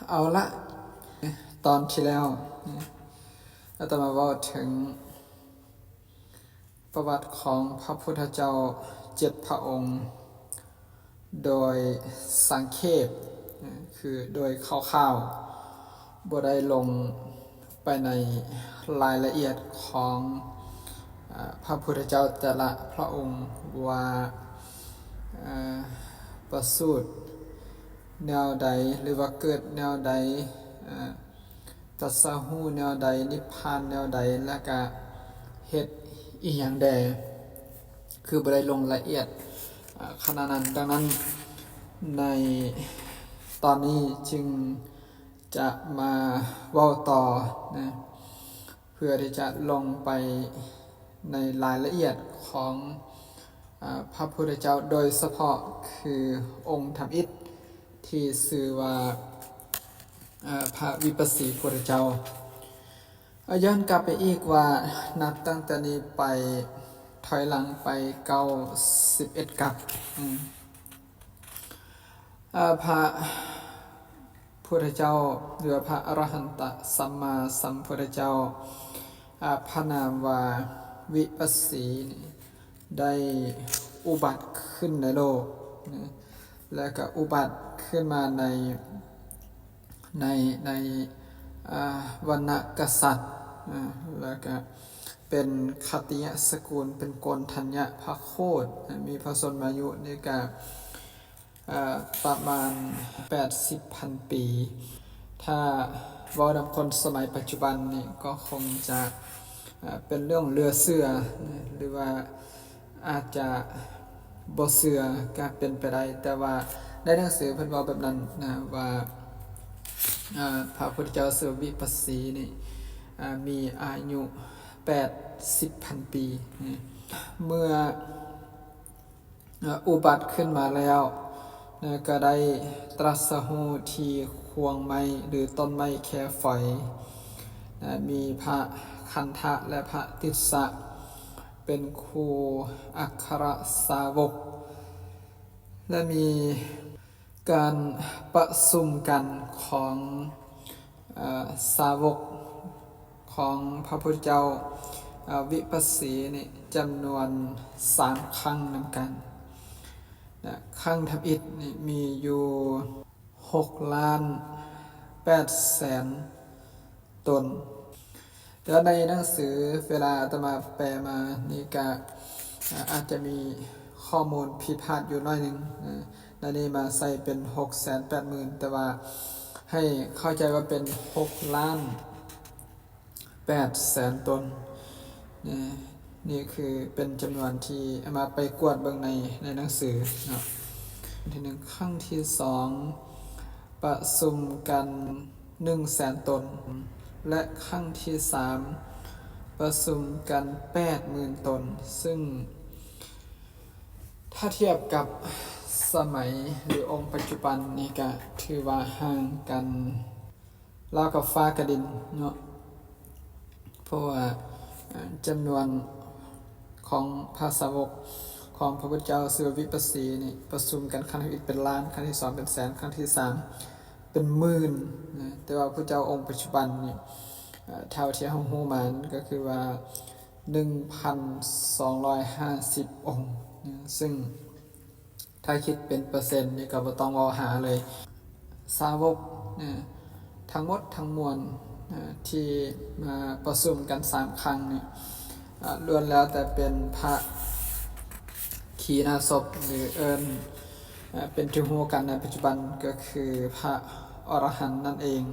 ເອົາລະ ຕອນທີ່ແລ້ວອາດຕະມາເວົ້າເຖິງປະຫວັດຂອງພະພຸດທະເຈົ້າເຈັດພະອົງ ໂດຍສັງເຂບ ຄືໂດຍຄ່າວໆ ບໍ່ໄດ້ລົງໄປໃນລາຍລະອຽດຂອງ ອາ ພະພຸດທະເຈົ້າແຕ່ລະພະອົງວ່າ ອາ ປະສູດແນວໃດ ຫຼືວ່າເກີດແນວໃດ ອາ ຕັດສະຮູ້ແນວໃດ ນິບພານແນວໃດ ແລ້ວກະເຮັດອີ່ຫຍັງແດ່ ຄືບໍ່ໄດ້ລົງລະອຽດ ອາ ຂະໜາດນັ້ນ. ດັ່ງນັ້ນ ໃນຕອນນີ້ຈຶ່ງຈະມາເວົ້າຕໍ່ນະ ເພື່ອທີ່ຈະລົງໄປໃນລາຍລະອຽດຂອງ ອາ ພະພຸດທະເຈົ້າ ໂດຍສະເພາະຄືອົງທຳອິດທີ່ຊື່ວ່າ ອາ ພະວິປັດສີພຸດທະເຈົ້າ. ອາ ຍ້ອນກັບໄປອີກວ່າ ນັບຕັ້ງແຕ່ນີ້ໄປ ຖອຍຫຼັງໄປເກົ້າສິບເອັດກັບ ອາ ພະພຸດທະເຈົ້າ ຫຼືວ່າພະອະລະຫັນຕະສຳມາສຳພຸດທະເຈົ້າ ອາ ພະນາມວ່າວິປັດສີນີ້ ໄດ້ອຸບັດຂຶ້ນໃນໂລກນະ ແລະກະອຸບັດຂຶ້ນມາໃນ ໃນ ໃນ ອາ ວັນນະກະສັດ ອາ ແລະກະເປັນຂັດຕິຍະສະກຸນ ເປັນໂກນທັນຍະພະໂຄດ ອາ ມີພະຊົນມາຍຸນີ້ກະ ອາ ປະມານແປດສິບພັນປີ. ຖ້າເວົ້ານຳຄົນສະໄໝປັດຈຸບັນນີ້ ກໍຄົງຈະ ອາ ເປັນເລື່ອງເຫຼືອເຊື່ອ ຫຼືວ່າອາດຈະບໍ່ເຊື່ອກໍເປັນໄປໄດ້, ແຕ່ວ່າໃນໜັງສືເພິ່ນເວົ້າແບບນັ້ນນະ ວ່າ ອາ ພະພຸດທະເຈົ້າຊື່ວິປັດສີນີ້ ອາ ມີອາຍຸແປດສິບພັນປີ. ເມື່ອ ອາ ອຸບັດຂຶ້ນມາແລ້ວນະ ກໍໄດ້ຕລັດສະຮູ້ທີ່ຄວງໄມ້ ຫຼື ຕົ້ນໄມ້ແຄຝອຍນະ, ມີພະຄັນທະ ແລະ ພະຕິດສະ ເປັນຄູ່ອັກຄະຣະສາວົກ ແລະ ມີການປະຊຸມກັນຂອງ ເອີ ສາວົກຂອງພະພຸດທະເຈົ້າ ເອີ ວິປັດສີນີ້ ຈຳນວນສາມຄັ້ງນຳກັນນະ. ຄັ້ງທຳອິດນີ້ມີຢູ່ຫົກລ້ານແປດແສນຕົນ. ແຕ່ວ່າໃນໜັງສືເວລາອາດຕະມາແປມານີ້ກະ ອາ ອາດຈະມີຂໍ້ມູນຜິດພາດຢູ່ໜ້ອຍໜຶ່ງນະ, ໃນນີ້ມາໃສ່ເປັນຫົກແສນແປດໝື່ນ ແຕ່ວ່າໃຫ້ເຂົ້າໃຈວ່າເປັນຫົກລ້ານແປດແສນຕົນນະ. ນີ້ຄືເປັນຈຳນວນທີ່ອາດຕະມາໄປກວດເບິ່ງໃນ ໃນໜັງສືເນາະ. ຄັ້ງທີໜຶ່ງ. ຄັ້ງທີສອງ ປະຊຸມກັນ ໜຶ່ງແສນຕົນ ແລະ ຄັ້ງທີສາມ ປະຊຸມກັນແປດໝື່ນຕົນ, ຊຶ່ງຖ້າທຽບກັບສະໄໝ ຫຼື ອົງປັດຈຸບັນນີ້ກະຖືວ່າຫ່າງກັນລາວກັບຟ້າກັບດິນເນາະ. ເພາະວ່າ ເອີ ຈຳນວນຂອງພະສາວົກຂອງພະພຸດທະເຈົ້າຊື່ວິປັດສີນີ້ ປະຊຸມກັນຄັ້ງທຳອິດເປັນລ້ານ, ຄັ້ງທີສອງເປັນແສນ, ຄັ້ງທີສາມເປັນໝື່ນນະ. ແຕ່ວ່າພະເຈົ້າອົງປັດຈຸບັນນີ້ ເອີ ເທົ່າທີ່ເຮົາຮູ້ມາກໍຄືວ່າ ໜຶ່ງພັນສອງຮ້ອຍຫ້າສິບອົງນະ, ຊຶ່ງ ຖ້າຄິດເປັນເປີເຊັນນີ້ກໍບໍ່ຕ້ອງເວົ້າຫາເລີຍ. ສາວົກນະ ທັງໝົດທັງມວນນະ ທີ່ມາປະຊຸມກັນສາມຄັ້ງນີ້ ອາ ລ້ວນແລ້ວແຕ່ເປັນພະຂີນາສົບ ຫຼື ເອີ້ນ ອາ ເປັນທີ່ຮູ້ກັນໃນປັດຈຸບັນກໍຄືພະອໍລະຫັນນັ້ນເອງ,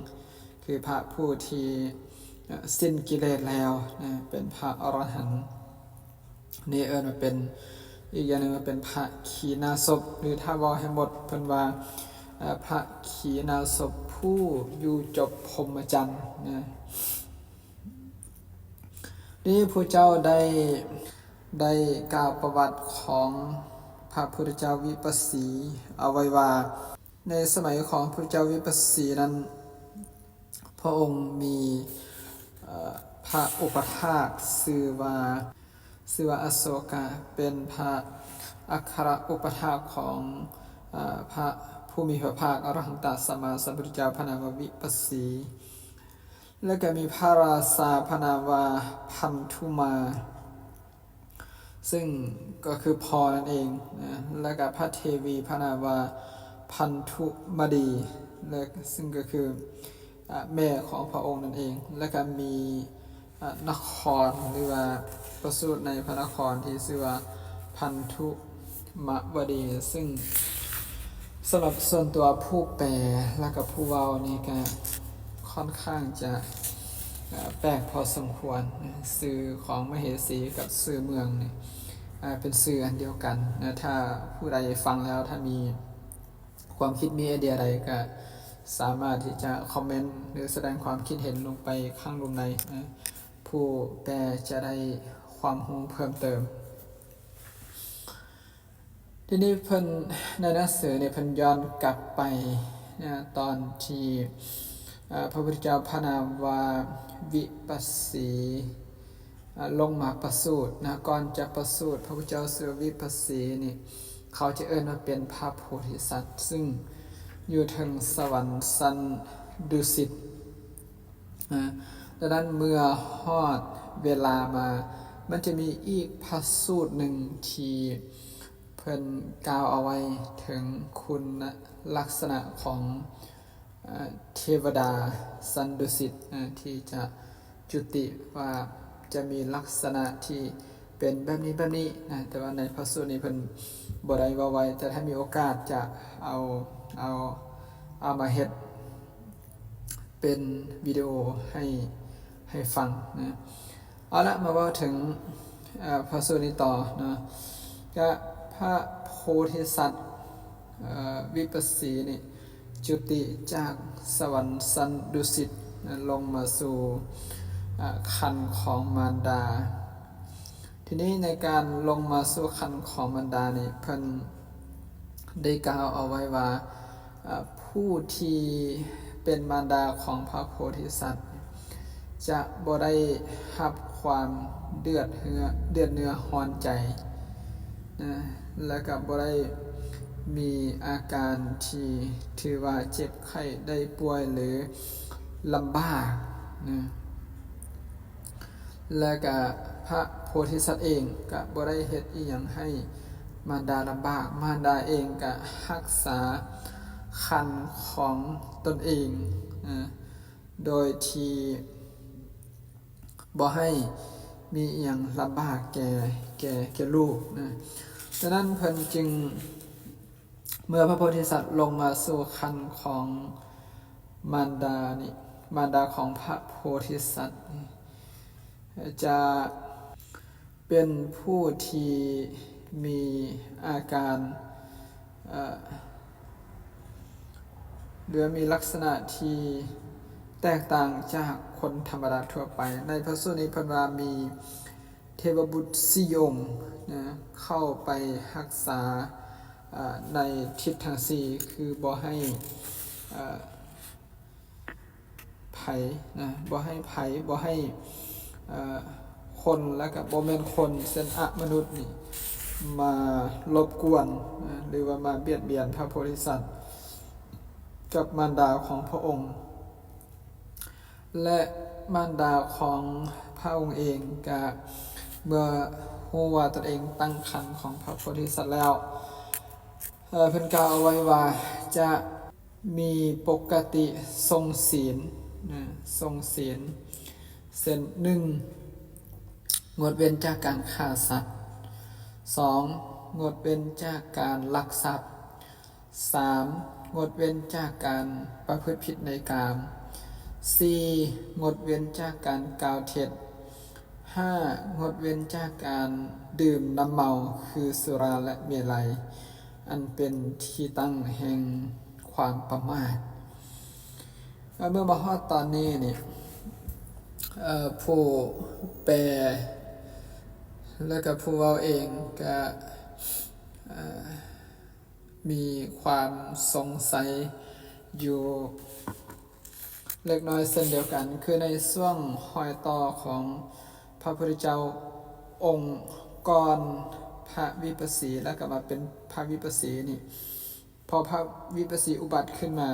ຄືພະຜູ້ທີ່ ເອີ ສິ້ນກິເລດແລ້ວນະ ເປັນພະອໍລະຫັນ. ນີ້ເອີ້ນວ່າເປັນ ອີກຢ່າງໜຶ່ງວ່າເປັນພະຂີນາສົບ ຫຼື ຖ້າເວົ້າໃຫ້ໝົດ ເພິ່ນວ່າ ເອີ ພະຂີນາສົບຜູ້ຢູ່ຈົບພົມມະຈັນນະ. ນີ້ພະເຈົ້າໄດ້ ໄດ້ກ່າວປະຫວັດຂອງພະພຸດທະເຈົ້າວິປັດສີເອົາໄວ້ວ່າ ໃນສະໄໝຂອງພະເຈົ້າວິປັດສີນັ້ນ ພະອົງມີ ເອີ ພະອຸປະຖາກຊື່ວ່າ ຊື່ວ່າອະໂສກະ ເປັນພະອັກຄະຣະອຸປະຖາກຂອງ ເອີ ພະໂພ ຜູ້ມີພະພາກອະລະຫັນຕະສຳມາສຳພຸດທະເຈົ້າພະນາມວ່າວິປັດສີ ແລະກະມີພະລາຊາພະນາມວ່າພັນທຸມາ ຊຶ່ງກໍຄືພໍ່ນັ້ນເອງນະ ແລະກະພະເທວີພະນາມວ່າພັນທຸມະດີ ແລະ ຊຶ່ງກໍຄື ອາ ແມ່ຂອງພະອົງນັ້ນເອງ ແລະກະມີ ອາ ນະຄອນ ຫຼືວ່າປະສູດໃນພະນະຄອນທີ່ຊື່ວ່າພັນທຸມະວະດີ ຊຶ່ງສຳລັບສ່ວນຕົວຜູ້ແປ ແລະກະຜູ້ເວົ້ານີ້ກະຄ່ອນຂ້າງຈະ ອາ ແປກພໍສົມຄວນນະ ຊື່ຂອງມະເຫສີກັບຊື່ເມືອງນີ້ ອາ ເປັນຊື່ອັນດຽວກັນນະ ຖ້າຜູ້ໃດຟັງແລ້ວ ຖ້າມີ ຄວາມຄິດມີໄອເດຍໃດກະສາມາດທີ່ຈະຄອມເມັນ ຫຼື ສະແດງຄວາມຄິດເຫັນລົງໄປຂ້າງລຸ່ມໃນນະ ຜູ້ແປຈະໄດ້ຄວາມຮູ້ເພີ່ມເຕີມ. ທີນີ້ເພິ່ນ ໃນໜັງສືນີ້ເພິ່ນຍ້ອນກັບໄປນະ ຕອນທີ່ ເອີ ພະພຸດທະເຈົ້າພະນາມວ່າວິປັດສີ ອາ ລົງມາປະສູດນະ ກ່ອນຈະປະສູດ ພະພຸດທະເຈົ້າຊື່ວ່າວິປັດສີນີ້ ເຂົາຈະເອີ້ນວ່າເປັນພະໂພທິສັດ ຊຶ່ງຢູ່ເທິງສະຫວັນຊັ້ນດຸສິດນະ. ດັ່ງນັ້ນເມື່ອຮອດເວລາມາ ມັນຈະມີອີກພະສູດໜຶ່ງທີ່ເພິ່ນກ່າວເອົາໄວ້ເຖິງຄຸນນະລັກສະນະຂອງ ເອີ ເທວະດາຊັ້ນດຸສິດນະ ທີ່ຈະຈຸຕິວ່າຈະມີລັກສະນະທີ່ເປັນແບບນີ້ແບບນີ້ນະ ແຕ່ວ່າໃນພະສູດນີ້ເພິ່ນບໍ່ໄດ້ເວົ້າໄວ້ ແຕ່ຖ້າມີໂອກາດຈະເອົາ ເອົາ ເອົາມາເຮັດເປັນວິດີໂອໃຫ້ ໃຫ້ຟັງນະ. ເອົາລະ ມາເວົ້າເຖິງ ເອີ ພະສູດນີ້ຕໍ່ເນາະ ກະພະໂພທິສັດ ເອີ ວິປັດສີນີ້ ຈຸຕິຈາກສະຫວັນຊັ້ນດຸສິດ ລົງມາສູ່ ເອີ ຄັນຂອງມານດາ. ທີນີ້ໃນການລົງມາສູ່ຄັນຂອງມານດານີ້ ເພິ່ນໄດ້ກ່າວເອົາໄວ້ວ່າ ເອີ ຜູ້ທີ່ເປັນມານດາຂອງພະໂພທິສັດ ຈະບໍ່ໄດ້ຮັບຄວາມເດືອດເຮືອ ເດືອດເນື້ອຮ້ອນໃຈນະ ແລະກະບໍ່ໄດ້ມີອາການທີ່ຖືວ່າເຈັບໄຂ້ໄດ້ປ່ວຍ ຫຼື ລຳບາກນະ ແລະກະພະໂພທິສັດເອງກະບໍ່ໄດ້ເຮັດອີ່ຫຍັງໃຫ້ມານດາລຳບາກ ມານດາເອງກະຮັກສາຄັນຂອງຕົນເອງນະ ໂດຍທີ່ບໍ່ໃຫ້ມີອີ່ຫຍັງລຳບາກແກ່ ແກ່ ແກ່ລູກນະ. ສະນັ້ນເພິ່ນຈຶ່ງ ເມື່ອພະໂພທິສັດລົງມາສູ່ຄັນຂອງມານດານີ້ ມານດາຂອງພະໂພທິສັດນີ້ ຈະເປັນຜູ້ທີ່ມີອາການ ເອີ ຫຼືວ່າມີລັກສະນະທີ່ແຕກຕ່າງຈາກຄົນທຳມະດາທົ່ວໄປ. ໃນພະສູດນີ້ເພິ່ນວ່າມີເທວະບຸດສີ່ອົງນະ ເຂົ້າໄປຮັກສາ ເອີ ໃນທິດທັງສີ່ ຄືບໍ່ໃຫ້ ເອີ ໃຜນະ ບໍ່ໃຫ້ໃຜ ບໍ່ໃຫ້ ເອີ ຄົນ ແລະກະບໍ່ແມ່ນຄົນ ເຊັ່ນອະມະນຸດນີ້ ມາລົບກວນນະ ຫຼືວ່າມາບຽດບຽນພະໂພທິສັດກັບມານດາຂອງພະອົງ ແລະມານດາຂອງພະອົງເອງກະເມື່ອຮູ້ວ່າຕົນເອງຕັ້ງຄັນຂອງພະໂພທິສັດແລ້ວ ເອີ ເພິ່ນກ່າວເອົາໄວ້ວ່າຈະ ມີປົກກະຕິຊົງສິນນະ ຊົງສິນ ເຊັ່ນ ໜຶ່ງ ງົດເວັ້ນຈາກການຂ້າສັດ, ສອງ ງົດເວັ້ນຈາກການລັກຊັບ, ສາມ ງົດເວັ້ນຈາກການປະພຶດຜິດໃນກາມ, ສີ່ ງົດເວັ້ນຈາກການກ່າວເທັດ, ຫ້າ ງົດເວັ້ນຈາກການດື່ມນ້ຳເມົາ ຄືສຸລາ ແລະ ເມໄລ ອັນເປັນທີ່ຕັ້ງແຫ່ງຄວາມປະໝາດ. ເອີ ເມື່ອມາຮອດຕອນນີ້ນີ້ ເອີ ຜູ້ແປ ແລະກະຜູ້ເວົ້າເອງກະ ເອີ ມີຄວາມສົງໄສຢູ່ເລັກນ້ອຍເຊັ່ນດຽວກັນ ຄືໃນຊ່ວງຮອຍຕໍ່ຂອງພະພຸດທະເຈົ້າອົງກ່ອນພະວິປັດສີ ແລະກະມາເປັນພະວິປັດສີນີ້ ພໍພະວິປັດສະສີອຸບັດຂຶ້ນມາ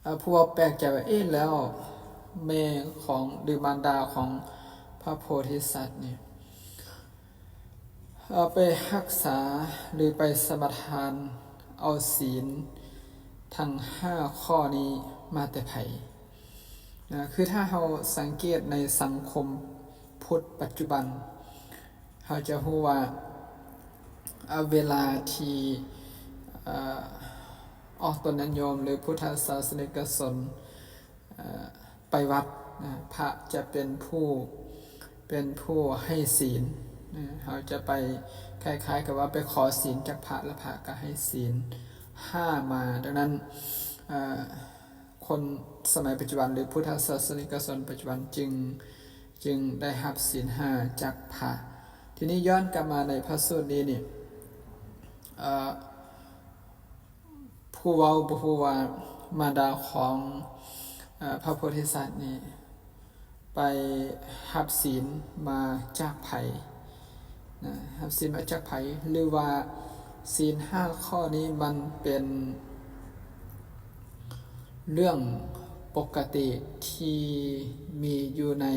ເອີ່ ຜູ້ເວົ້າແປກໃຈວ່າ ເອະ ແລ້ວແມ່ຂອງ ຫຼື ມານດາຂອງພະໂພທິສັດນີ້ ເອີ່ ໄປຮັກສາ ຫຼື ໄປສະມາທານເອົາສີນທັງຫ້າຂໍ້ນີ້ມາແຕ່ໃຜ? ນະ ຄືຖ້າເຮົາສັງເກດໃນສັງຄົມພຸດປັດຈຸບັນ ເຮົາຈະຮູ້ວ່າ ເວລາທີ່ ເອີ່ ອອກຕົນຍາດໂຍມ ຫຼື ພຸດທະສາສະນິກະຊົນ ເອີ່ ໄປວັດນະ ພະຈະເປັນຜູ້ ເປັນຜູ້ໃຫ້ສີນນະ. ເຮົາຈະໄປ ຄ້າຍໆກັບວ່າໄປຂໍສີນຈາກພະ ແລະ ພະກໍໃຫ້ສີນຫ້າມາ. ດັ່ງນັ້ນ ເອີ່ ຄົນສະໄໝປັດຈຸບັນ ຫຼື ພຸດທະສາສະນິກະຊົນປັດຈຸບັນ ຈຶ່ງ ຈຶ່ງໄດ້ຮັບສີນຫ້າຈາກພະ. ທີນີ້ຍ້ອນກັບມາໃນພະສູດນີ້ນີ້ ເອີ່ ຜູ້ເວົ້າບໍ່ຮູ້ວ່າມານດາຂອງ ເອີ່ ພະໂພທິສັດນີ້ ໄປຮັບສີນມາຈາກໃຜນະ ຮັບສີນມາຈາກໃຜ ຫຼືວ່າສີນຫ້າຂໍ້ນີ້ມັນເປັນເລື່ອງປົກກະຕິທີ່ມີຢູ່ໃນ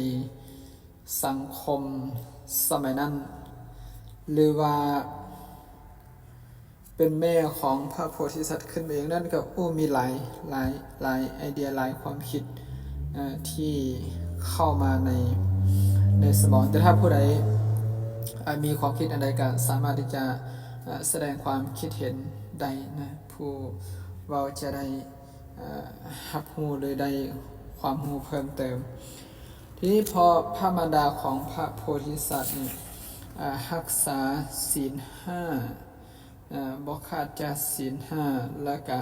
ສັງຄົມສະໄໝນັ້ນ ຫຼືວ່າ ເປັນແມ່ຂອງພະໂພທິສັດຂຶ້ນມາເອງນັ້ນກໍ ໂອ້ ມີຫຼາຍ ຫຼາຍ ຫຼາຍໄອເດຍ ຫຼາຍຄວາມຄິດ ເອີ່ ທີ່ເຂົ້າມາໃນ ໃນສະໝອງ. ແຕ່ຖ້າຜູ້ໃດ ເອີ່ ມີຄວາມຄິດອັນໃດກໍສາມາດທີ່ຈະ ເອີ່ ສະແດງຄວາມຄິດເຫັນໄດ້ນະ ຜູ້ເວົ້າຈະໄດ້ ເອີ່ ຮັບຮູ້ ຫຼື ໄດ້ຄວາມຮູ້ເພີ່ມເຕີມ. ທີນີ້ພໍພະມານດາຂອງພະໂພທິສັດນີ້ ເອີ່ ຮັກສາສີນຫ້າ ເອີ່ ບໍ່ຂາດຈາກສີນຫ້າ ແລ້ວກະ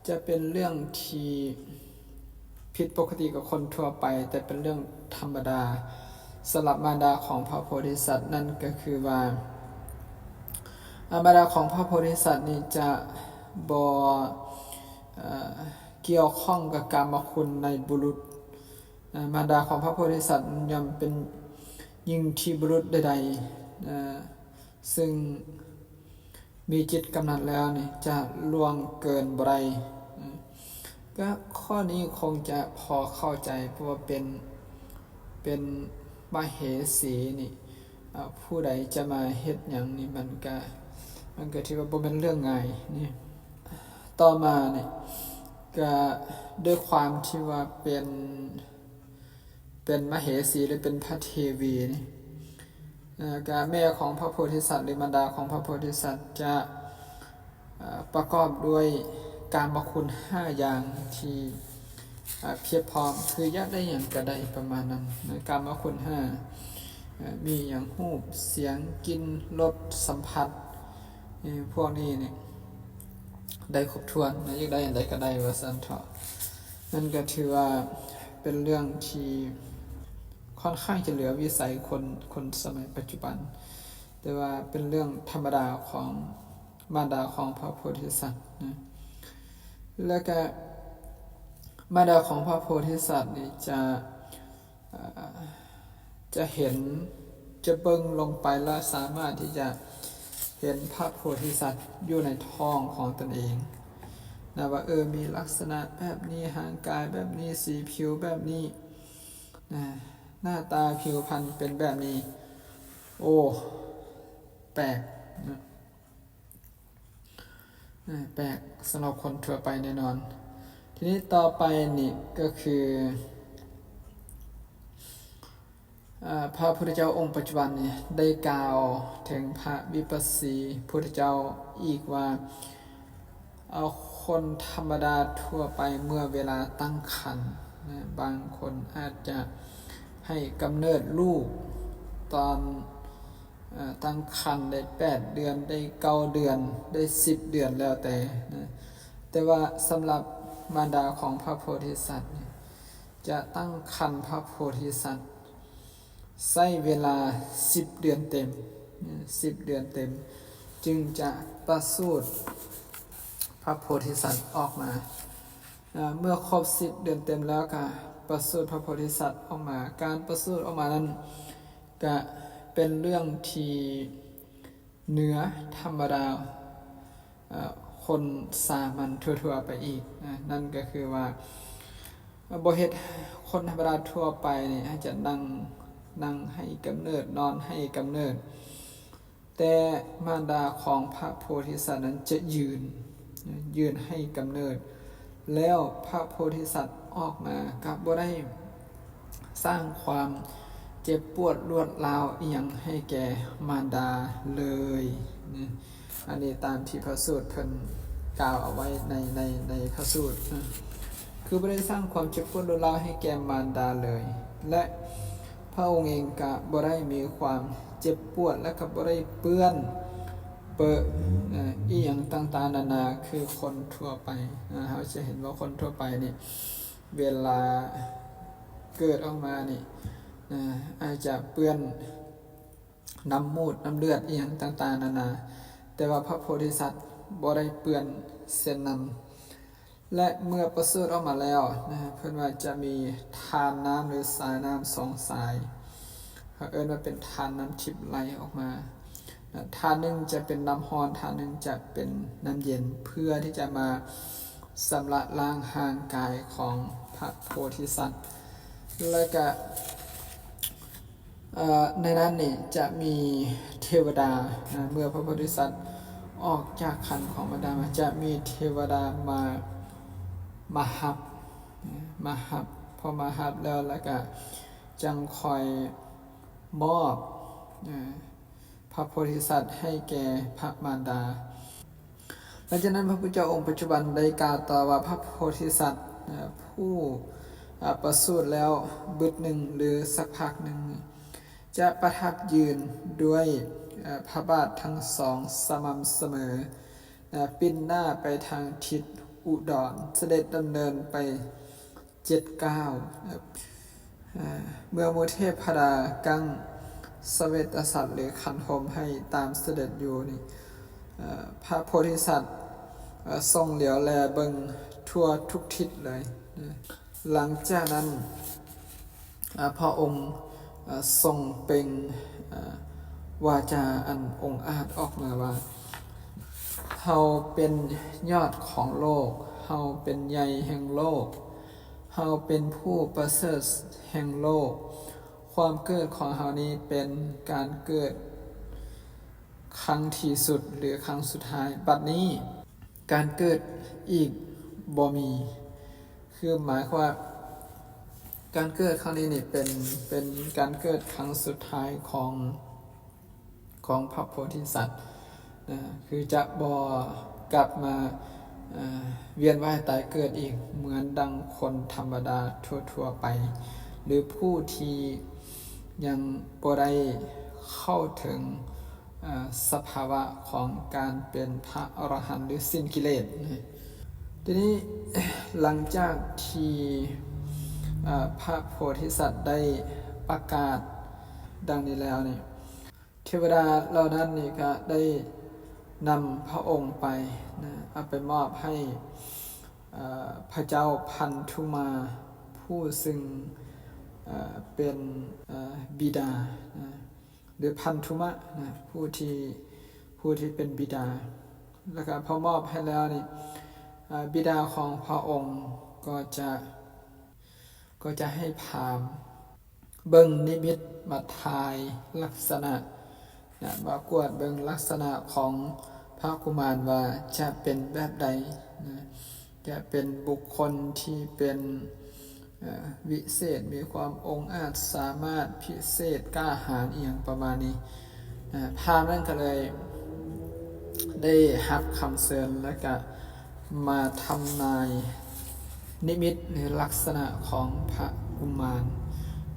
ຈະເປັນເລື່ອງທີ່ຜິດປົກກະຕິກັບຄົນທົ່ວໄປ ແຕ່ເປັນເລື່ອງທຳມະດາສຳລັບມານດາຂອງພະໂພທິສັດ ນັ້ນກໍຄືວ່າ ອາ ມານດາຂອງພະໂພທິສັດນີ້ຈະບໍ່ ເອີ່ ກ່ຽວຂ້ອງກັບກາມະຄຸນໃນບຸລຸດ. ເອີ່ ມານດາຂອງພະໂພທິສັດຍ່ອມເປັນຍິງທີ່ບຸລຸດໃດໆ ເອີ່ ຊຶ່ງມີຈິດກຳໜັດແລ້ວນີ້ຈະລ່ວງເກີນບໍ່ໄດ້. ເອີ່ ກໍຂໍ້ນີ້ຄົງຈະພໍເຂົ້າໃຈ ເພາະວ່າເປັນ ເປັນມະເຫສີນີ້ ເອີ່ ຜູ້ໃດຈະມາເຮັດຫຍັງນີ້ ມັນກະ ມັນກະຖືວ່າບໍ່ແມ່ນເລື່ອງງ່າຍນີ້. ຕໍ່ມານີ້ກະດ້ວຍຄວາມທີ່ວ່າເປັນ ເປັນມະເຫສີ ຫຼື ເປັນພະເທວີນີ້ ເອີ່ ກະແມ່ຂອງພະໂພທິສັດ ຫຼື ມານດາຂອງພະໂພທິສັດຈະ ເອີ່ ປະກອບດ້ວຍກາມະຄຸນຫ້າຢ່າງທີ່ ເອີ່ ພຽບພ້ອມ ຄືຢາກໄດ້ຫຍັງກະໄດ້ ປະມານນັ້ນນະ. ກາມະຄຸນຫ້າ ເອີ່ ມີຫຍັງ? ຮູບ, ສຽງ, ກິ່ນ, ລົດ, ສຳຜັດ ເອີ່ ພວກນີ້ນີ້ໄດ້ຄົບຖ້ວນນະ ຢາກໄດ້ອັນໃດກະໄດ້ວ່າຊັ້ນເຖາະ. ນັ້ນກະຖືວ່າເປັນເລື່ອງທີ່ຄ່ອນຂ້າງຈະເຫຼືອວິໄສຄົນ ຄົນສະໄໝປັດຈຸບັນ ແຕ່ວ່າເປັນເລື່ອງທຳມະດາຂອງ ມານດາຂອງພະໂພທິສັດນະ. ແລ້ວກະມານດາຂອງພະໂພທິສັດນີ້ຈະ ເອີ່ ຈະເຫັນ ຈະເບິ່ງລົງໄປ ແລະ ສາມາດທີ່ຈະເຫັນພະໂພທິສັດຢູ່ໃນທ້ອງຂອງຕົນເອງນະ ວ່າ ເອີ ມີລັກສະນະແບບນີ້ ຮ່າງກາຍແບບນີ້ ສີຜິວແບບນີ້ນະ ໜ້າຕາຜິວພັນເປັນແບບນີ້. ໂອ້ ແປກນະ. ແປກສຳລັບຄົນທົ່ວໄປແນ່ນອນ. ທີນີ້ຕໍ່ໄປນີ້ກໍຄື ເອີ່ ພະພຸດທະເຈົ້າອົງປັດຈຸບັນນີ້ໄດ້ກ່າວເຖິງພະວິປັດສະສີພຸດທະເຈົ້າອີກວ່າ ເອົາ ຄົນທຳມະດາທົ່ວໄປເມື່ອເວລາຕັ້ງຄັນນະ ບາງຄົນອາດຈະໃຫ້ກຳເນີດລູກຕອນ ເອີ່ ຕັ້ງຄັນໄດ້ແປດເດືອນ ໄດ້ເກົ້າເດືອນ ໄດ້ສິບເດືອນ ແລ້ວແຕ່ນະ. ແຕ່ວ່າສຳລັບມານດາຂອງພະໂພທິສັດນີ້ ຈະຕັ້ງຄັນພະໂພທິສັດ ໃຊ້ເວລາສິບເດືອນເຕັມ ສິບເດືອນເຕັມ ຈຶ່ງຈະປະສູດພະໂພທິສັດອອກມາ. ເມື່ອຄົບສິບເດືອນເຕັມແລ້ວກະປະສູດພະໂພທິສັດອອກມາ. ການປະສູດອອກມານັ້ນກະເປັນເລື່ອງທີ່ເໜືອທຳມະດາ ເອີ່ ຄົນສາມັນທົ່ວໆໄປອີກນະ. ນັ້ນກໍຄືວ່າ ບໍ່ເຮັດ ຄົນທຳມະດາທົ່ວໄປນີ້ອາດຈະນັ່ງ ນັ່ງໃຫ້ກຳເນີດ ນອນໃຫ້ກຳເນີດ, ແຕ່ມານດາຂອງພະໂພທິສັດນັ້ນຈະຢືນ ນະ ຢືນໃຫ້ກຳເນີດ ແລ້ວພະໂພທິສັດອອກມາກໍບໍ່ໄດ້ສ້າງຄວາມເຈັບປວດລວດລາວອີ່ຫຍັງໃຫ້ແກ່ມານດາເລີຍນະ. ອັນນີ້ຕາມທີ່ພະສູດເພິ່ນກ່າວເອົາໄວ້ໃນ ໃນ ໃນພະສູດນະ ຄືບໍ່ໄດ້ສ້າງຄວາມເຈັບປວດລວດລາວໃຫ້ແກ່ມານດາເລີຍ ແລະ ພະອົງເອງກະບໍ່ໄດ້ມີຄວາມເຈັບປວດ ແລະ ກໍບໍ່ໄດ້ເປື້ອນເປິ ເອີ່ ອີ່ຫຍັງຕ່າງໆນານາ ຄືຄົນທົ່ວໄປນະ. ເຮົາຈະເຫັນວ່າຄົນທົ່ວໄປນີ້ ເວລາເກີດອອກມານີ້ນະ ອາດຈະເປື້ອນນ້ຳມູດນ້ຳເລືອດອີ່ຫຍັງຕ່າງໆນານາ, ແຕ່ວ່າພະໂພທິສັດບໍ່ໄດ້ເປື້ອນເຊັ່ນນັ້ນ. ແລະ ເມື່ອປະສູດອອກມາແລ້ວນະ ເພິ່ນວ່າຈະມີທານນ້ຳ ຫຼື ສາຍນ້ຳສອງສາຍ, ເຂົາເອີ້ນວ່າເປັນທານນ້ຳທິບໄຫຼອອກມານະ. ທານໜຶ່ງຈະເປັນນ້ຳຮ້ອນ, ທານໜຶ່ງຈະເປັນນ້ຳເຢັນ, ເພື່ອທີ່ຈະມາຊຳລະລ້າງຮ່າງກາຍຂອງພະໂພທິສັດ. ແລະກະ ເອີ່ ໃນນັ້ນນີ້ຈະມີເທວະດານະ, ເມື່ອພະໂພທິສັດອອກຈາກຄັນຂອງມານດາມາ ຈະມີເທວະດາມາ ມາຮັບນະ ມາຮັບ, ພໍມາຮັບແລ້ວ ແລ້ວກະຈັ່ງຄ່ອຍມອບ ເອີ່ ພະໂພທິສັດໃຫ້ແກ່ພະມານດາ. ຫຼັງຈາກນັ້ນ ພະພຸດທະເຈົ້າອົງປັດຈຸບັນໄດ້ກ່າວຕໍ່ວ່າ ພະໂພທິສັດ ເອີ່ ຜູ້ ເອີ່ ປະສູດແລ້ວບຶດໜຶ່ງ ຫຼື ສັກພັກໜຶ່ງ ຈະປະທັບຢືນດ້ວຍ ເອີ່ ພະບາດທັງສອງສະໝ່ຳສະເໝີ ເອີ່ ປິ່ນໜ້າໄປທາງທິດອຸດອນ, ສະເດັດດຳເນີນໄປ ເຈັດກ້າວ. ເອີ່ ເມື່ອໝູ່ເທບພະດາກັ້ງສະເວດຕະສັດ ຫຼື ຂັນຫົມໃຫ້ຕາມສະເດັດຢູ່ນີ້ ເອີ່ ພະໂພທິສັດ ເອີ່ ຊົງຫຼຽວແລເບິ່ງທົ່ວທຸກທິດເລີຍ. ຫຼັງຈາກນັ້ນ ເອີ່ ພະອົງ ເອີ່ ຊົງເປັ່ງ ເອີ່ ວາຈາອັນອົງອາດອອກມາວ່າ ເຮົາເປັນຍອດຂອງໂລກ, ເຮົາເປັນໃຫຍ່ແຫ່ງໂລກ, ເຮົາເປັນຜູ້ປະເສີດແຫ່ງໂລກ, ຄວາມເກີດຂອງເຮົານີ້ເປັນການເກີດຄັ້ງທີ່ສຸດ ຫຼື ຄັ້ງສຸດທ້າຍ, ບັດນີ້ການເກີດອີກບໍ່ມີ. ຄືໝາຍຄວາມວ່າ ການເກີດຄັ້ງນີ້ນີ້ເປັນ ເປັນການເກີດຄັ້ງສຸດທ້າຍຂອງ ຂອງພະໂພທິສັດນະ, ຄືຈະບໍ່ກັບມາ ເອີ່ ວຽນວ່າຍຕາຍເກີດອີກ ເໝືອນດັ່ງຄົນທຳມະດາທົ່ວໆໄປ ຫຼື ຜູ້ທີ່ຍັງບໍ່ໄດ້ເຂົ້າເຖິງ ເອີ່ ສະພາວະຂອງການເປັນພະອໍລະຫັນ ຫຼື ສິ້ນກິເລດ. ທີນີ້ ຫຼັງຈາກທີ່ ເອີ່ ພະໂພທິສັດໄດ້ປະກາດດັ່ງນີ້ແລ້ວນີ້ ເທວະດາເຫຼົ່ານັ້ນນີ້ກໍໄດ້ນຳພະອົງໄປນະ ເອົາໄປມອບໃຫ້ ເອີ່ ພະເຈົ້າພັນທຸມາ ຜູ້ຊຶ່ງ ເອີ່ ເປັນ ເອີ່ ບິດານະ ຫຼື ພັນທຸມະນະ ຜູ້ທີ່ ຜູ້ທີ່ເປັນບິດາ. ແລ້ວກໍພໍມອບໃຫ້ແລ້ວນີ້ ເອີ່ ບິດາຂອງພະອົງກໍຈະ ກໍຈະໃຫ້ພາມເບິ່ງນິມິດ ມາທາຍລັກສະນະນະ ມາກວດເບິ່ງລັກສະນະຂອງພະກຸມານວ່າຈະເປັນແບບໃດນະ, ຈະເປັນບຸກຄົນທີ່ເປັນ ເອີ່ ວິເສດ ມີຄວາມອົງອາດ ສາມາດ ພິເສດ ກ້າຫານ ອີ່ຫຍັງປະມານນີ້. ເອີ່ ພາມນັ້ນກໍເລີຍໄດ້ຮັບຄຳເຊີນ ແລ້ວກະມາທຳນາຍນິມິດ ຫຼື ລັກສະນະຂອງພະກຸມານ.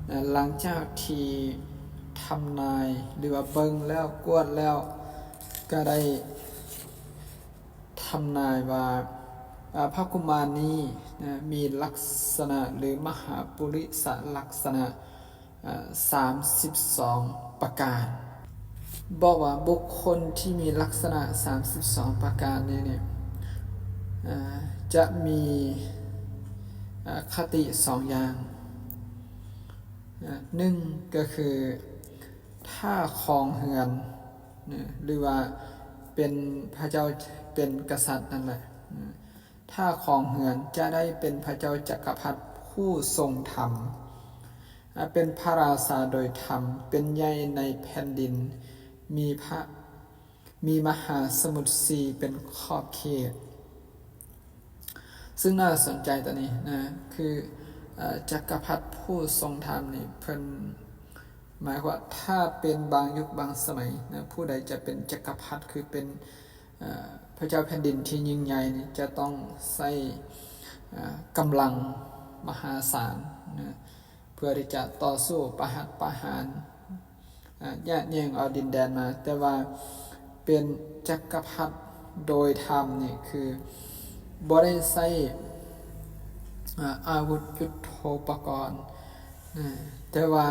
ເອີ່ ຫຼັງຈາກທີ່ທຳນາຍ ຫຼືວ່າເບິ່ງແລ້ວ ກວດແລ້ວ ກໍໄດ້ ທຳນາຍວ່າ ເອີ່ ພະກຸມານນີ້ນະ ມີລັກສະນະ ຫຼື ມະຫາປຸລິສະລັກສະນະ ເອີ່ ສາມສິບສອງປະການ. ບອກວ່າບຸກຄົນທີ່ມີລັກສະນະສາມສິບສອງປະການນີ້ນີ້ ເອີ່ ຈະມີ ເອີ່ ຄະຕິສອງຢ່າງ. ເອີ່ ໜຶ່ງ ກໍຄື ຖ້າຄອງເຮືອນ ນະ ຫຼືວ່າເປັນພະເຈົ້າ ເປັນກະສັດນັ້ນແຫຼະ. ຖ້າຄອງເຮືອນຈະໄດ້ເປັນພະເຈົ້າຈັກກະພັດຜູ້ຊົງທຳ, ເປັນພະລາຊາໂດຍທຳ, ເປັນໃຫຍ່ໃນແຜ່ນດິນ, ມີພະ ມີມະຫາສະໝຸດຊີເປັນຂອບເຂດ. ຊຶ່ງໜ້າສົນໃຈຕົວນີ້ນະ ຄື ເອີ ຈັກກະພັດຜູ້ຊົງທຳນີ້ ເພິ່ນໝາຍຄວາມວ່າ ຖ້າເປັນບາງຍຸກບາງສະໄໝນະ ຜູ້ໃດຈະເປັນຈັກກະພັດ ຄືເປັນ ເອີ ພະເຈົ້າແຜ່ນດິນທີ່ຍິ່ງໃຫຍ່ນີ້ ຈະຕ້ອງໃຊ້ ເອີ ກຳລັງມະຫາສານນະ ເພື່ອທີ່ຈະຕໍ່ສູ້ປະຫັດປະຫານ ອາ ຍະແຍ່ງເອົາດິນແດນມາ, ແຕ່ວ່າເປັນຈັກກະພັດໂດຍທຳນີ້ ຄືບໍ່ໄດ້ໃຊ້ ອາ ອາວຸດຍຸດໂທປະກອນນະ, ແຕ່ວ່າ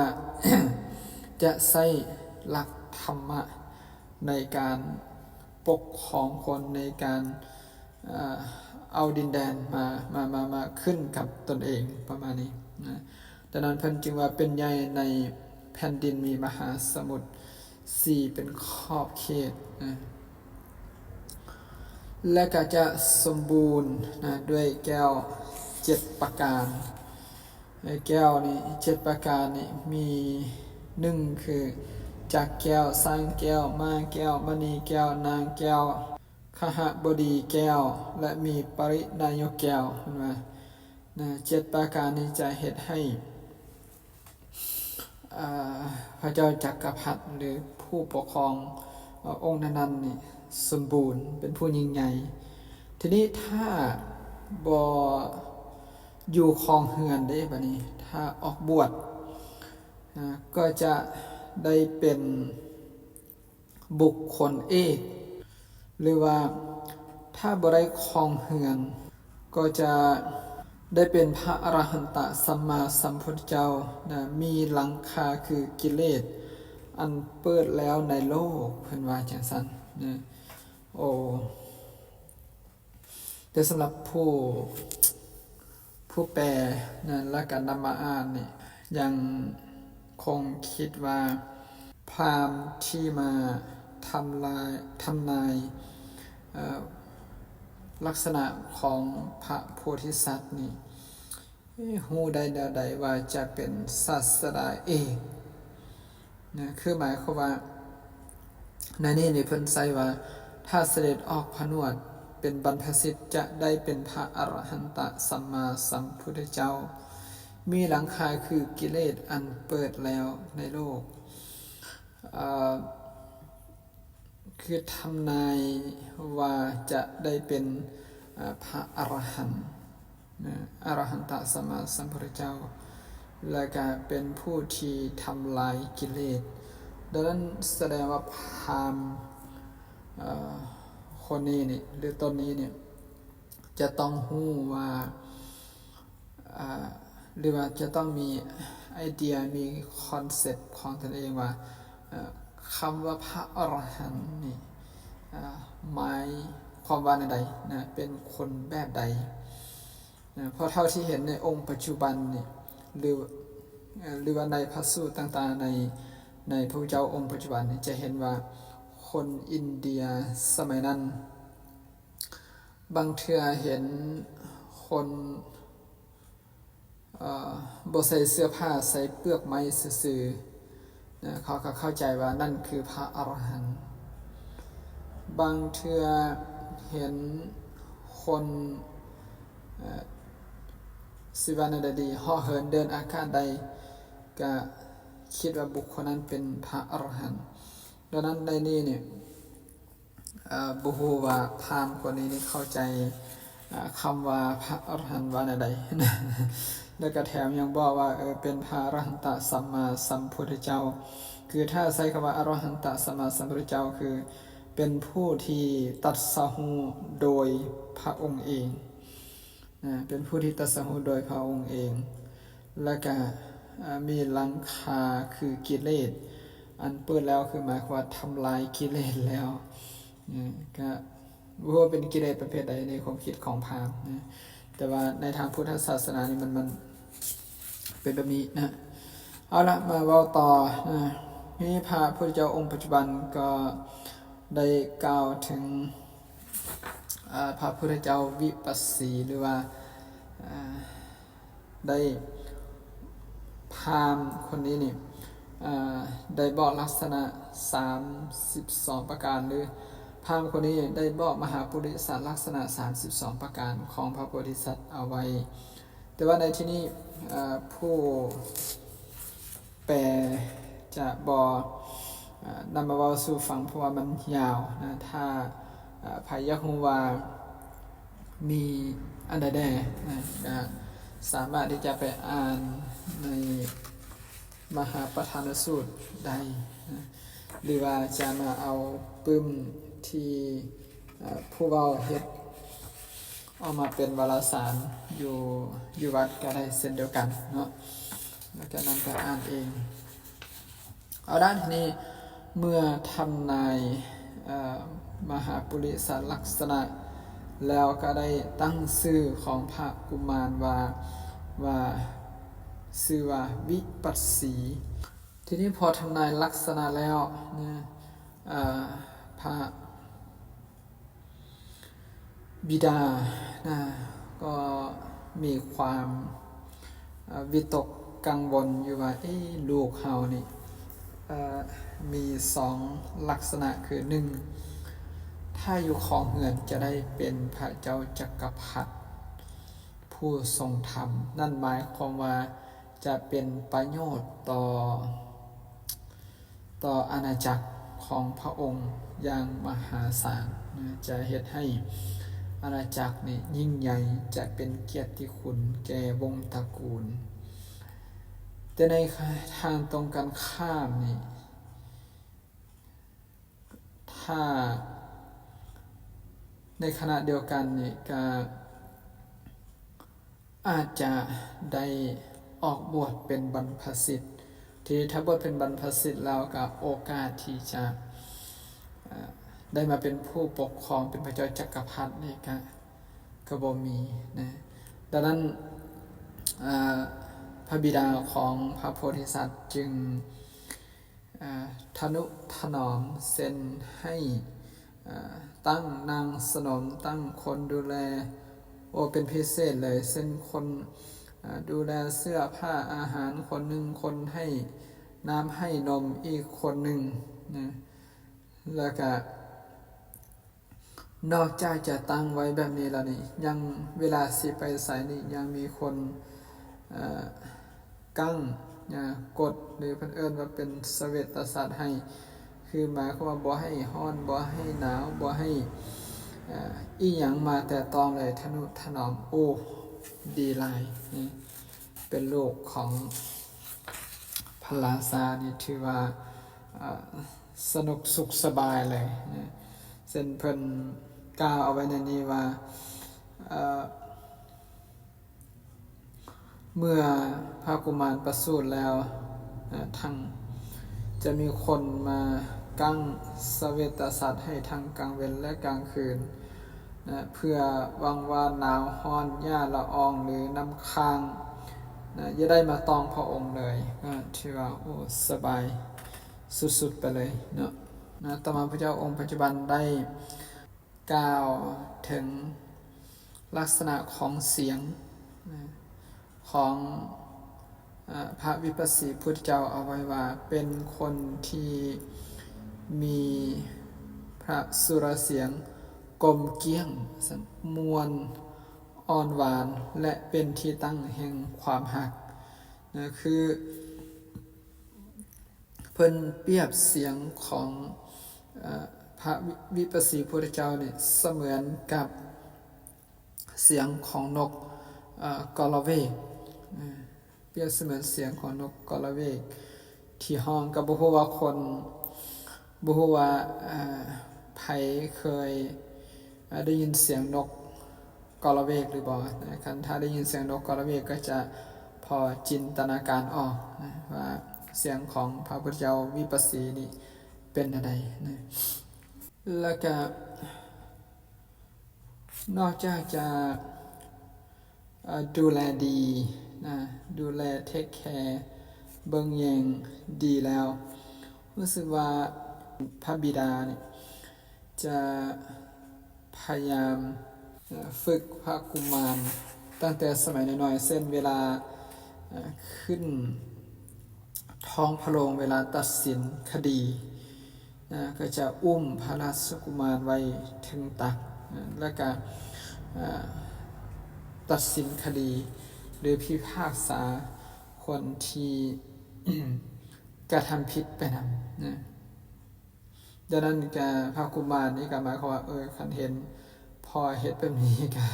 ຈະໃຊ້ຫຼັກທຳມະໃນການປົກຄອງຄົນ, ໃນການ ເອີ ເອົາດິນແດນມາ ມາ ມາ ມາຂຶ້ນກັບຕົນເອງ ປະມານນີ້ນະ. ດັ່ງນັ້ນເພິ່ນຈຶ່ງວ່າເປັນໃຫຍ່ໃນແຜ່ນດິນ ມີມະຫາສະໝຸດຊີເປັນຂອບເຂດນະ ແລະກະຈະສົມບູນນະ ດ້ວຍແກ້ວເຈັດປະການ. ໃນແກ້ວນີ້ ເຈັດປະການນີ້ມີ ໜຶ່ງ ຄື ຈັກແກ້ວ, ຊ້າງແກ້ວ, ມ້າແກ້ວ, ມະນີແກ້ວ, ນາງແກ້ວ, ຄະຫະບໍດີແກ້ວ ແລະ ມີປະລິນາຍົກແກ້ວ ເພິ່ນວ່ານະ. ເຈັດປະການນີ້ຈະເຮັດໃຫ້ ອາ ພະເຈົ້າຈັກກະພັດ ຫຼື ຜູ້ປົກຄອງ ເອີ ອົງນັ້ນໆນີ້ສົມບູນ ເປັນຜູ້ຍິ່ງໃຫຍ່. ທີນີ້ຖ້າບໍ່ຢູ່ຄອງເຮືອນເດ້ ບາດນີ້ ຖ້າອອກບວດ ນະ ກໍຈະໄດ້ເປັນບຸກຄົນເອກ ຫຼືວ່າຖ້າບໍ່ໄດ້ຄອງເຮືອນ ກໍຈະໄດ້ເປັນພະອະລະຫັນຕະສຳມາສຳພຸດທະເຈົ້ານະ ມີຫຼັງຄາຄືກິເລດອັນເປີດແລ້ວໃນໂລກ ເພິ່ນວ່າຈັ່ງຊັ້ນນະ. ໂອ ແຕ່ສຳລັບຜູ້ ຜູ້ແປນະ ແລະກະນຳມາອ່ານນີ້ ຍັງຄົງຄິດວ່າ ພາມທີ່ມາທຳລາຍ ທຳນາຍ ເອີ ລັກສະນະຂອງພະໂພທິສັດນີ້ ເອີ ຮູ້ໄດ້ແນວໃດວ່າຈະເປັນສາດສະດາເອກ ນະ ຄືໝາຍຄວາມວ່າ ໃນນີ້ນີ້ເພິ່ນໃສ່ວ່າ ຖ້າສະເດັດອອກຜະນວດເປັນບັນພະສິດ ຈະໄດ້ເປັນພະອະລະຫັນຕະສຳມາສຳພຸດທະເຈົ້າ ມີຫຼັງຄາຄືກິເລດອັນເປີດແລ້ວໃນໂລກ ເອີ ຄືທຳນາຍວ່າຈະໄດ້ເປັນ ເອີ ພະອະລະຫັນ ນະ ອະລະຫັນຕະສຳມາສຳພຸດທະເຈົ້າ ແລະກະເປັນຜູ້ທີ່ທຳລາຍກິເລດ. ດັ່ງນັ້ນສະແດງວ່າພາມ ເອີ ຄົນນີ້ນີ້ ຫຼື ຕົນນີ້ນີ້ ຈະຕ້ອງຮູ້ວ່າ ເອີ ຫຼືວ່າຈະຕ້ອງມີໄອເດຍ ມີຄອນເຊັບຂອງຕົນເອງວ່າ ເອີ ຄຳວ່າພະອະລະຫັນນີ້ ເອີ ໝາຍຄວາມວ່າແນວໃດນະ ເປັນຄົນແບບໃດນະ. ເພາະເທົ່າທີ່ເຫັນໃນອົງປັດຈຸບັນນີ້ ຫຼື ເອີ ຫຼືວ່າໃນພະສູດຕ່າງໆ ໃນ ໃນພະພຸດທະເຈົ້າອົງປັດຈຸບັນນີ້ ຈະເຫັນວ່າຄົນອິນເດຍສະໄໝນັ້ນ ບາງເທື່ອເຫັນຄົນ ເອີ ບໍ່ໃສ່ເສື້ອຜ້າ ໃສ່ເປືອກໄມ້ຊື່ໆ ນະ ເຂົາກໍເຂົ້າໃຈວ່ານັ້ນຄືພະອະລະຫັນ. ບາງເທື່ອເຫັນຄົນ ເອີ ຊິວ່າແນວໃດດີ ເຫາະເຫີນເດີນອາກາດໄດ້ ກະຄິດວ່າບຸກຄົນນັ້ນເປັນພະອະລະຫັນ. ດັ່ງນັ້ນໃນນີ້ນີ້ ເອີ ບໍ່ຮູ້ວ່າພາມຄົນນີ້ນີ້ເຂົ້າໃຈ ເອີ ຄຳວ່າພະອະລະຫັນວ່າແນວໃດ ແລ້ວກໍແຖມຍັງບອກວ່າ ເອີ ເປັນພະອະລະຫັນຕະສຳມາສຳພຸດທະເຈົ້າ ຄືຖ້າໃຊ້ຄຳວ່າອະລະຫັນຕະສຳມາສຳພຸດທະເຈົ້າ ຄືເປັນຜູ້ທີ່ຕັດສະຮູ້ໂດຍພະອົງເອງ ນະ ເປັນຜູ້ທີ່ຕັດສະຮູ້ໂດຍພະອົງເອງ ແລະກະ ເອີ ມີຫຼັງຄາຄືກິເລດອັນເປີດແລ້ວ ຄືໝາຍຄວາມວ່າທຳລາຍກິເລດແລ້ວ ນະ ກະບໍ່ຮູ້ວ່າເປັນກິເລດປະເພດໃດໃນຄວາມຄິດຂອງພາມນະ ແຕ່ວ່າໃນທາງພຸດທະສາສະໜານີ້ມັນ ມັນເປັນແບບນີ້ນະ. ເອົາລະ ມາເວົ້າຕໍ່ນະ ມີພະພຸດທະເຈົ້າອົງປັດຈຸບັນກໍໄດ້ກ່າວເຖິງ ເອີ ພະພຸດທະເຈົ້າວິປັດສີ ຫຼືວ່າ ເອີ ໄດ້ ພາມຄົນນີ້ນີ້ ເອີ ໄດ້ບອກລັກສະນະສາມສິບສອງປະການ ຫຼື ພາມຄົນນີ້ໄດ້ບອກມະຫາປຸລິສະລັກສະນະສາມສິບສອງປະການຂອງພະໂພທິສັດເອົາໄວ້. ແຕ່ວ່າໃນທີ່ນີ້ ເອີ ຜູ້ ແປຈະບໍ່ ເອີ ນຳມາເວົ້າສູ່ຟັງ ເພາະວ່າມັນຍາວນະ. ຖ້າ ເອີ ໃຜຢາກຮູ້ວ່າມີອັນໃດແດ່ນະ ກະສາມາດທີ່ຈະໄປອ່ານໃນມະຫາປະທານະສູດໄດ້ນະ ຫຼືວ່າຈະມາເອົາປຶ້ມທີ່ ເອີ ຜູ້ເວົ້າເຮັດ ເອົາມາເປັນວາລະສານຢູ່ ຢູ່ວັດກໍໄດ້ເຊັ່ນດຽວກັນເນາະ ແລ້ວກໍນຳໄປອ່ານເອງ. ເອົາລະ ທີນີ້ເມື່ອທຳນາຍ ເອີ ມະຫາປຸລິສະລັກສະນະ ແລ້ວກໍໄດ້ຕັ້ງຊື່ຂອງພະກຸມານວ່າ ວ່າ ຊື່ວ່າວິປັດສີ. ທີນີ້ພໍທຳນາຍລັກສະນະແລ້ວນະ ເອີ ພະ ບິດານະ ກໍມີຄວາມ ເອີ ວິຕົກກັງວົນຢູ່ວ່າ ເອ ລູກເຮົານີ້ ເອີ ມີສອງລັກສະນະ ຄື ໜຶ່ງ ຖ້າຢູ່ຄອງເຮືອນຈະໄດ້ເປັນພະເຈົ້າຈັກກະພັດຜູ້ຊົງທຳ, ນັ້ນໝາຍຄວາມວ່າຈະເປັນປະໂຫຍດຕໍ່ ຕໍ່ອານາຈັກຂອງພະອົງຢ່າງມະຫາສານນະ, ຈະເຮັດໃຫ້ອານາຈັກນີ້ຍິ່ງໃຫຍ່, ຈະເປັນກຽດຕິຄຸນແກ່ວົງຕະກູນ. ແຕ່ໃນທາງຕົງກັນຂ້າມນີ້ ຖ້າໃນຂະນະດຽວກັນນີ້ກະ ອາດຈະໄດ້ອອກບວດເປັນບັນພະສິດ. ທີນີ້ຖ້າບວດເປັນບັນພະສິດແລ້ວ ກໍໂອກາດທີ່ຈະ ເອີ ໄດ້ມາເປັນຜູ້ປົກຄອງ ເປັນພະເຈົ້າຈັກກະພັດນີ້ກະ ກໍບໍ່ມີນະ. ດັ່ງນັ້ນ ເອີ ພະບິດາຂອງພະໂພທິສັດຈຶ່ງ ເອີ ທະນຸຖະໜອມເຊັ່ນໃຫ້ ເອີ ຕັ້ງນາງສະໜົມ, ຕັ້ງຄົນດູແລ ໂອ ເປັນພິເສດເລີຍ, ເຊັ່ນຄົນ ເອີ ດູແລເສື້ອຜ້າອາຫານຄົນໜຶ່ງ, ຄົນໃຫ້ນ້ຳໃຫ້ນົມອີກຄົນໜຶ່ງນະ. ແລ້ວກະ ນອກຈາກຈະຕັ້ງໄວ້ແບບນີ້ແລ້ວນີ້ ຍັງເວລາຊິໄປໃສນີ້ ຍັງມີຄົນ ເອີ ກັ້ງ ນະ ກົດ ຫຼືເພິ່ນເອີ້ນວ່າເປັນສະເວດຕະສັດໃຫ້ ຄືໝາຍຄວາມວ່າບໍ່ໃຫ້ຮ້ອນ ບໍ່ໃຫ້ໜາວ ບໍ່ໃຫ້ ເອີ ອີ່ຫຍັງມາແຕະຕ້ອງເລີຍ, ທະນຸຖະໜອມ. ໂອ້ ດີຫຼາຍນະ, ເປັນລູກຂອງພະລາຊານີ້ຖືວ່າ ເອີ ສະໜຸກສຸກສະບາຍເລີຍນະ. ເຊັ່ນເພິ່ນກ່າວເອົາໄວ້ໃນນີ້ວ່າ ເອີ ເມື່ອພະກຸມານປະສູດແລ້ວ ເອີ ທັງຈະມີຄົນມາກັ້ງສະເວດຕະສັດໃຫ້ທັງກາງເວັນ ແລະ ກາງຄືນນະ ເພື່ອຫວັງວ່າໜາວຮ້ອນ ຫຍ້າລະອອງ ຫຼື ນ້ຳຄ້າງນະ ຢ່າໄດ້ມາຕ້ອງພະອົງເລີຍ. ກໍຖືວ່າ ໂອ້ ສະບາຍ ສຸດໆໄປເລີຍເນາະ. ນະ ຕໍ່ມາພະເຈົ້າອົງປັດຈຸບັນໄດ້ກ່າວເຖິງລັກສະນະຂອງສຽງນະ ຂອງ ເອີ ພະວິປັດສີພຸດທະເຈົ້າເອົາໄວ້ວ່າ ເປັນຄົນທີ່ມີພະສຸລະສຽງກົມກ້ຽງ ມ່ວນ ອ່ອນຫວານ ແລະ ເປັນທີ່ຕັ້ງແຫ່ງຄວາມຮັກນະ. ຄື ເພິ່ນປຽບສຽງຂອງ ເອີ ພະວິ ວິປັດສີພຸດທະເຈົ້ານີ້ສະເໝືອນກັບສຽງຂອງນົກ ເອີ ກໍລະເວກ, ເອີ ປຽບສະເໝືອນສຽງຂອງນົກກໍລະເວກທີ່ຮ້ອງ. ກໍບໍ່ຮູ້ວ່າຄົນ ບໍ່ຮູ້ວ່າ ເອີ ໃຜເຄີຍ ເອີ ໄດ້ຍິນສຽງນົກ ກໍລະເວກຫຼືບໍ່ນະ? ຄັນຖ້າໄດ້ຍິນສຽງນົກກໍລະເວກກໍຈະພໍຈິນຕະນາການອອກນະ ວ່າສຽງຂອງພະພຸດທະເຈົ້າວິປັດສີນີ້ເປັນແນວໃດນະ. ແລ້ວກະນອກຈາກຈະ ເອີ ດູແລດີນະ ດູແລ ເທກແຄ ເບິ່ງແຍງດີແລ້ວ ຮູ້ສຶກວ່າພະບິດານີ້ ຈະ ພະຍາຍາມ ເອີ່ ຝຶກພະກຸມານຕັ້ງແຕ່ສະໄໝນ້ອຍໆ ເຊັ່ນ ເວລາ ເອີ່ ຂຶ້ນທ້ອງພະໂລງ ເວລາຕັດສິນຄະດີ ເອີ່ ກໍຈະອຸ້ມພະລາຊະກຸມານໄວ້ເທິງຕັກ ເອີ່ ແລ້ວກະ ເອີ່ ຕັດສິນຄະດີ ຫຼື ພິພາກສາຄົນທີ່ ກະທຳຜິດໄປນຳນະ. ດັ່ງນັ້ນກະພະກຸມານນີ້ກະໝາຍຄວາມວ່າ ເອີ ຄັນເຫັນພໍ່ເຮັດແບບນີ້ກະ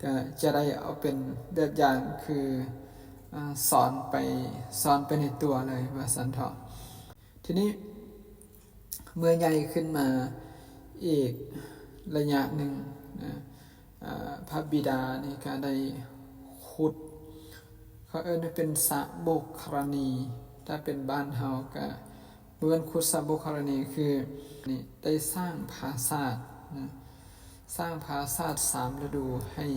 ກະຈະໄດ້ເອົາເປັນແບບຢ່າງ ຄື ອາ ສອນໄປ ສອນໄປໃນຕົວເລີຍວ່າຊັ້ນເຖາະ. ທີນີ້ເມື່ອໃຫຍ່ຂຶ້ນມາອີກໄລຍະໜຶ່ງນະ ອາ ພະບິດານີ້ກະໄດ້ຂຸດ ເຂົາເອີ້ນວ່າເປັນສະບຸກຄະລະນີ ຖ້າເປັນບ້ານເຮົາກະ ບໍ່ແມ່ນຂຸດສະບຸກຄະລະນີ ຄືນີ້ໄດ້ສ້າງຜາສາດນະ ສ້າງຜາສາດສາມລະດູໃຫ້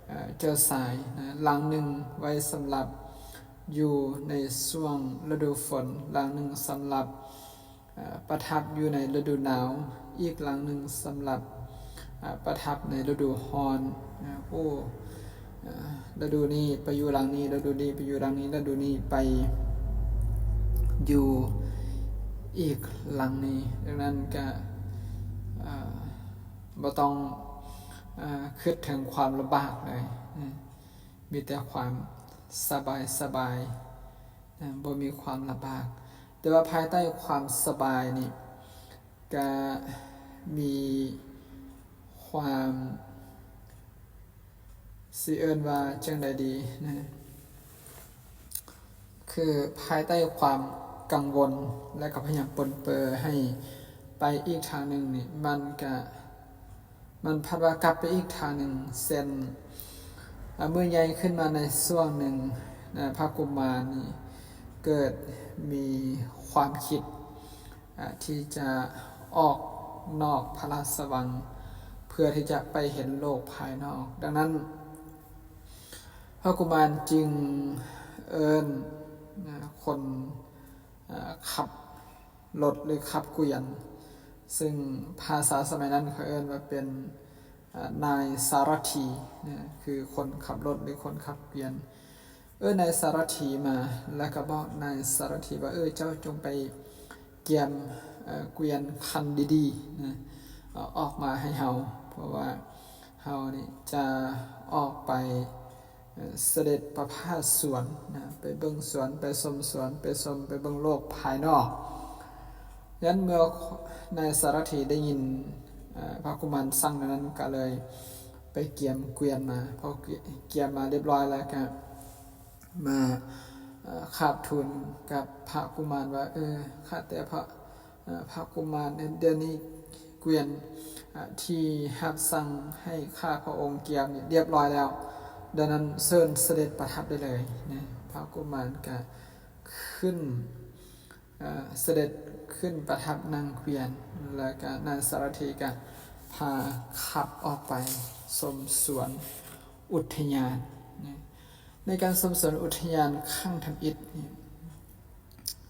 ເອີ່ ເຈົ້າຊາຍນະ ຫຼັງໜຶ່ງໄວ້ສຳລັບຢູ່ໃນຊ່ວງລະດູຝົນ ຫຼັງໜຶ່ງສຳລັບ ເອີ່ ປະທັບຢູ່ໃນລະດູໜາວ ອີກຫຼັງໜຶ່ງສຳລັບ ເອີ່ ປະທັບໃນລະດູຮ້ອນນະ. ໂອ້ ເອີ່ ລະດູນີ້ໄປຢູ່ຫຼັງນີ້ ລະດູນີ້ໄປຢູ່ຫຼັງນີ້ ລະດູນີ້ໄປຢູ່ອີກຫຼັງນີ້. ດັ່ງນັ້ນກະ ເອີ່ ບໍ່ຕ້ອງ ເອີ່ ຄິດເຖິງຄວາມລຳບາກເລີຍນະ ມີແຕ່ຄວາມສະບາຍໆນະ ບໍ່ມີຄວາມລຳບາກ. ແຕ່ວ່າພາຍໃຕ້ຄວາມສະບາຍນີ້ ກະມີຄວາມ ຊິເອີ້ນວ່າຈັ່ງໃດດີນະ ຄືພາຍໃຕ້ຄວາມກັງວົນ ແລະ ກໍພະຍາຍາມປົນເປີໃຫ້ໄປອີກທາງໜຶ່ງນີ້ ມັນກະ ມັນພັດວ່າກັບໄປອີກທາງໜຶ່ງ ເຊັ່ນ ອາ ເມື່ອໃຫຍ່ຂຶ້ນມາໃນຊ່ວງໜຶ່ງນະ ພະກຸມານນີ້ເກີດມີຄວາມຄິດ ອາ ທີ່ຈະອອກນອກພະລາຊະວັງ ເພື່ອທີ່ຈະໄປເຫັນໂລກພາຍນອກ. ດັ່ງນັ້ນ ພະກຸມານຈຶ່ງເອີ້ນ ອາ ຄົນ ອາ ຂັບລົດ ຫຼື ຂັບເກວີຍນ ຊຶ່ງພາສາສະໄໝນັ້ນເຂົາເອີ້ນວ່າເປັນ ອາ ນາຍສາລະຖີນະ ຄືຄົນຂັບລົດ ຫຼື ຄົນຂັບເກວີຍນ. ເອີ້ນນາຍສາລະຖີມາ ແລ້ວກໍບອກນາຍສາລະຖີວ່າ ເອີ ເຈົ້າຈົ່ງໄປກຽມ ເອີ ເກວີຍນຄັນດີໆນະ ເອົາອອກມາໃຫ້ເຮົາ ເພາະວ່າເຮົານີ້ຈະອອກໄປ ເອີ ສະເດັດປະພາດສວນນະ ໄປເບິ່ງສວນ ໄປຊົມສວນ ໄປຊົມ ໄປເບິ່ງໂລກພາຍນອກ. ດັ່ງນັ້ນເມື່ອນາຍສາລະຖີໄດ້ຍິນ ເອີ ພະກຸມານສັ່ງແນວນັ້ນ ກໍເລີຍໄປກຽມເກວີຍນມາ. ພໍກຽມມາຮຽບຮ້ອຍແລ້ວ ກໍມາ ເອີ ຄາບທູນກັບພະກຸມານວ່າ ເອີ ຂ້າແຕ່ພະ ເອີ ພະກຸມານ ດຽວນີ້ເກວີຍນ ອາ ທີ່ຮັບສັ່ງໃຫ້ຂ້າພະອົງກຽມນີ້ຮຽບຮ້ອຍແລ້ວ, ດັ່ງນັ້ນເຊີນສະເດັດປະທັບໄດ້ເລີຍນະ. ພະກຸມານກະຂຶ້ນ ເອີ ສະເດັດຂຶ້ນປະທັບນັ່ງເກວີຍນ ແລ້ວກະນາຍສາລະຖີກະພາຂັບອອກໄປຊົມສວນອຸດທະຍານນະ. ໃນການຊົມສວນອຸດທະຍານຄັ້ງທຳອິດນີ້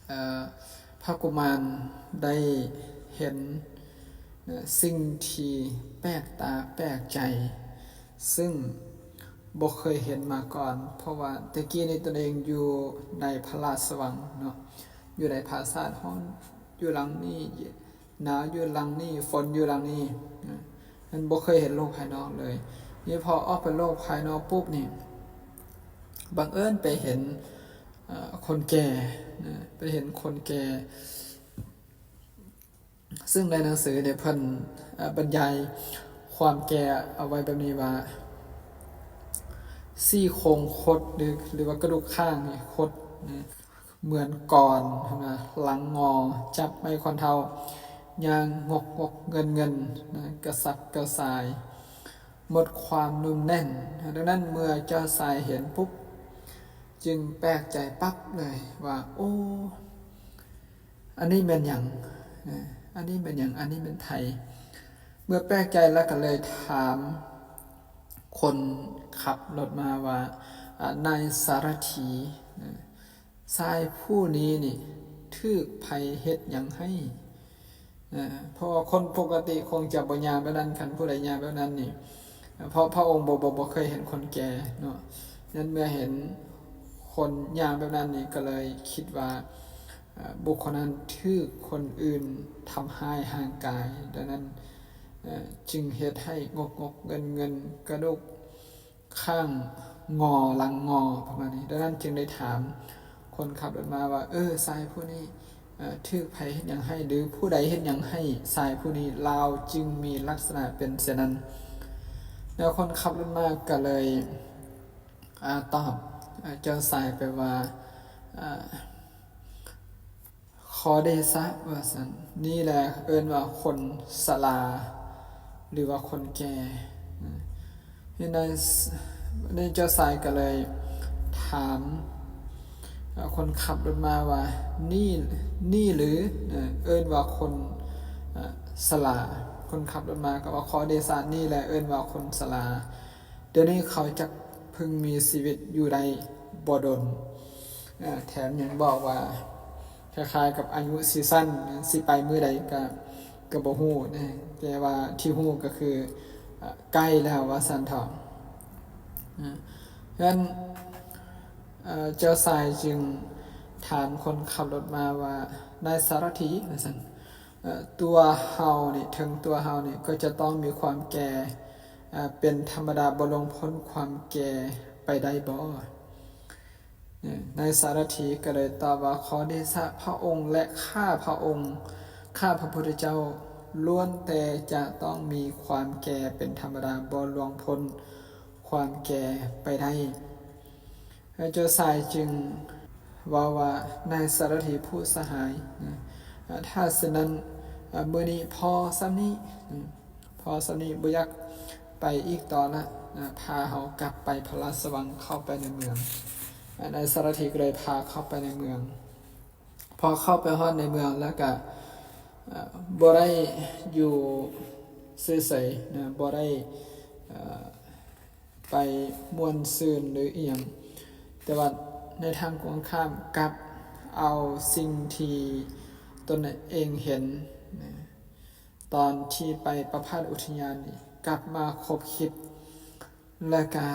ເອີ ພະກຸມານໄດ້ເຫັນ ເອີ ສິ່ງທີ່ແປກຕາແປກໃຈ ຊຶ່ງບໍ່ເຄີຍເຫັນມາກ່ອນ, ເພາະວ່າແຕ່ກີ້ນີ້ຕົນເອງຢູ່ໃນພະລາຊະວັງເນາະ, ຢູ່ໃນຜາສາດ ຮ້ອນຢູ່ຫຼັງນີ້, ໜາວຢູ່ຫຼັງນີ້, ຝົນຢູ່ຫຼັງນີ້ນະ, ມັນບໍ່ເຄີຍເຫັນໂລກພາຍນອກເລີຍ. ນີ້ພໍອອກໄປໂລກພາຍນອກປຸບນີ້ ບັງເອີນໄປເຫັນ ເອີ ຄົນແກ່ນະ, ໄປເຫັນຄົນແກ່, ຊຶ່ງໃນໜັງສືນີ້ເພິ່ນ ເອີ ບັນຍາຍຄວາມແກ່ເອົາໄວ້ແບບນີ້ວ່າ ຊີ້ໂຄງຄົດ ຫຼື ຫຼືວ່າກະດູກຂ້າງນີ້ຄົດນະ, ເໝືອນກອນນະ, ຫຼັງງໍ, ຈັບໄມ້ຂ້ອນເທົ້າ, ຍ່າງງົກໆເງິນໆນະ, ກະສັບກະສ່າຍ, ໝົດຄວາມນຸ່ມແໜ້ນ. ດັ່ງນັ້ນເມື່ອເຈົ້າຊາຍເຫັນປຸບ ຈຶ່ງແປກໃຈປັບເລີຍວ່າ ໂອ້ ອັນນີ້ແມ່ນຫຍັງ? ເອີ ອັນນີ້ແມ່ນຫຍັງ? ອັນນີ້ແມ່ນໃຜ? ເມື່ອແປກໃຈແລ້ວກໍເລີຍຖາມຄົນຂັບລົດມາວ່າ ອາ ນາຍສາລະຖີ ເອີ ຊາຍຜູ້ນີ້ນີ້ຖືກໃຜເຮັດຫຍັງໃຫ້? ເພາະວ່າຄົນປົກກະຕິຄົງຈະບໍ່ຍ່າງແບບນັ້ນ. ຄັນຜູ້ໃດຍ່າງແບບນັ້ນນີ້ ເພາະພະອົງບໍ່ ບໍ່ ບໍ່ເຄີຍເຫັນຄົນແກ່ເນາະ. ນັ້ນເມື່ອເຫັນຄົນຍ່າງແບບນັ້ນນີ້ ກໍເລີຍຄິດວ່າ ເອີ່ ບຸກຄົນນັ້ນຖືກຄົນອື່ນທຳຮ້າຍຮ່າງກາຍ, ດັ່ງນັ້ນ ເອີ່ ຈຶ່ງເຮັດໃຫ້ງົກໆເງິນໆ ກະດູກຂ້າງງໍ ຫຼັງງໍ ປະມານນີ້. ດັ່ງນັ້ນຈຶ່ງໄດ້ຖາມຄົນຂັບລົດມ້າວ່າ ເອີ ຊາຍຜູ້ນີ້ ເອີ່ ຖືກໃຜເຮັດຫຍັງໃຫ້ ຫຼື ຜູ້ໃດເຮັດຫຍັງໃຫ້ຊາຍຜູ້ນີ້ ລາວຈຶ່ງມີລັກສະນະເປັນເຊັ່ນນັ້ນ? ແລ້ວຄົນຂັບລົດມ້າກໍເລີຍ ອາ ຕອບ ອາ ເຈົ້າຊາຍໄປວ່າ ອາ ຂໍເດຊະ ວ່າຊັ້ນ, ນີ້ແຫຼະເອີ້ນວ່າຄົນຊະລາ ຫຼືວ່າຄົນແກ່. ເຫັນໃນ ໃນເຈົ້າຊາຍກໍເລີຍຖາມ ເອີ່ ຄົນຂັບລົດມ້າວ່າ ນີ້ ນີ້ຫຼື ເອີ່ ເອີ້ນວ່າຄົນ ເອີ່ ຊະລາ? ຄົນຂັບລົດມ້າກໍວ່າ ຂໍເດຊະ, ນີ້ແຫຼະເອີ້ນວ່າຄົນຊະລາ. ດຽວນີ້ເຂົາຈັກເພິ່ງມີຊີວິດຢູ່ໄດ້ບໍ່ດົນ. ເອີ່ ແຖມຍັງບອກວ່າ ຄ້າຍໆກັບອາຍຸຊິສັ້ນ ຊິໄປມື້ໃດກະ ກະບໍ່ຮູ້ນະ, ແຕ່ວ່າທີ່ຮູ້ກໍຄື ເອີ່ ໃກ້ແລ້ວວ່າຊັ້ນເຖາະ. ເອີ່ ເຈົ້າຊາຍຈຶ່ງຖາມຄົນຂັບລົດມ້າວ່າ ນາຍສາລະຖີ ວ່າຊັ້ນ, ເອີ່ ຕົວເຮົານີ້ ເຖິງຕົວເຮົານີ້ກໍຈະຕ້ອງມີຄວາມແກ່ ເປັນທຳມະດາ ບໍ່ລ່ວງພົ້ນຄວາມແກ່ໄປໄດ້ບໍ່? ນາຍສາລະຖີກໍເລີຍຕອບວ່າ ຂໍເດຊະ, ພະອົງ ແລະ ຂ້າພະອົງ ຂ້າພະພຸດທະເຈົ້າ ລ້ວນແຕ່ຈະຕ້ອງມີຄວາມແກ່ເປັນທຳມະດາ ບໍ່ລ່ວງພົ້ນຄວາມແກ່ໄປໄດ້. ເຈົ້າຊາຍຈຶ່ງເວົ້າວ່າ ນາຍສາລະຖີຜູ້ສະຫາຍ, ຖ້າເຊັ່ນນັ້ນ ມື້ນີ້ພໍສ່ຳນີ້ ພໍສ່ຳນີ້ ບໍ່ຢາກໄປອີກຕໍ່ລະ, ພາເຮົາກັບໄປພະລາຊະວັງ ເຂົ້າໄປໃນເມືອງ. ນາຍສາລະຖີກໍເລີຍພາເຂົ້າໄປໃນເມືອງ. ພໍເຂົ້າໄປຮອດໃນເມືອງແລ້ວກະ ເອີ່ ບໍ່ໄດ້ຢູ່ເສີຍໆນະ, ບໍ່ໄດ້ ເອີ່ ໄປມ່ວນຊື່ນຫຼືອີ່ຫຍັງ, ແຕ່ວ່າໃນທາງກົງກັນຂ້າມກັບເອົາສິ່ງທີ່ຕົນເອງເຫັນນະ ຕອນທີ່ໄປປະພາດອຸທິຍານນີ້ ກັບມາຄົບຄິດ ແລ້ວກະ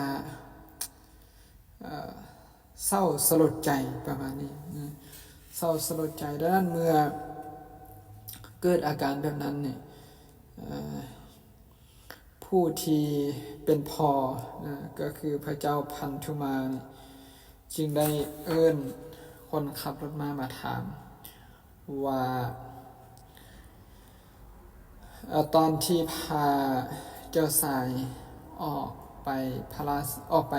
ເອີ່ ເສົ້າສະຫຼົດໃຈປະມານນີ້ນະ, ເສົ້າສະຫຼົດໃຈ. ດັ່ງນັ້ນເມື່ອເກີດອາການແບບນັ້ນນີ້ ເອີ່ ຜູ້ທີ່ເປັນພໍ່ນະ ກໍຄືພະເຈົ້າພັນທຸມານີ້ ຈຶ່ງໄດ້ເອີ້ນຄົນຂັບລົດມ້າມາຖາມວ່າ ເອີ່ ຕອນທີ່ພາເຈົ້າຊາຍອອກໄປພະລາຊ- ອອກໄປ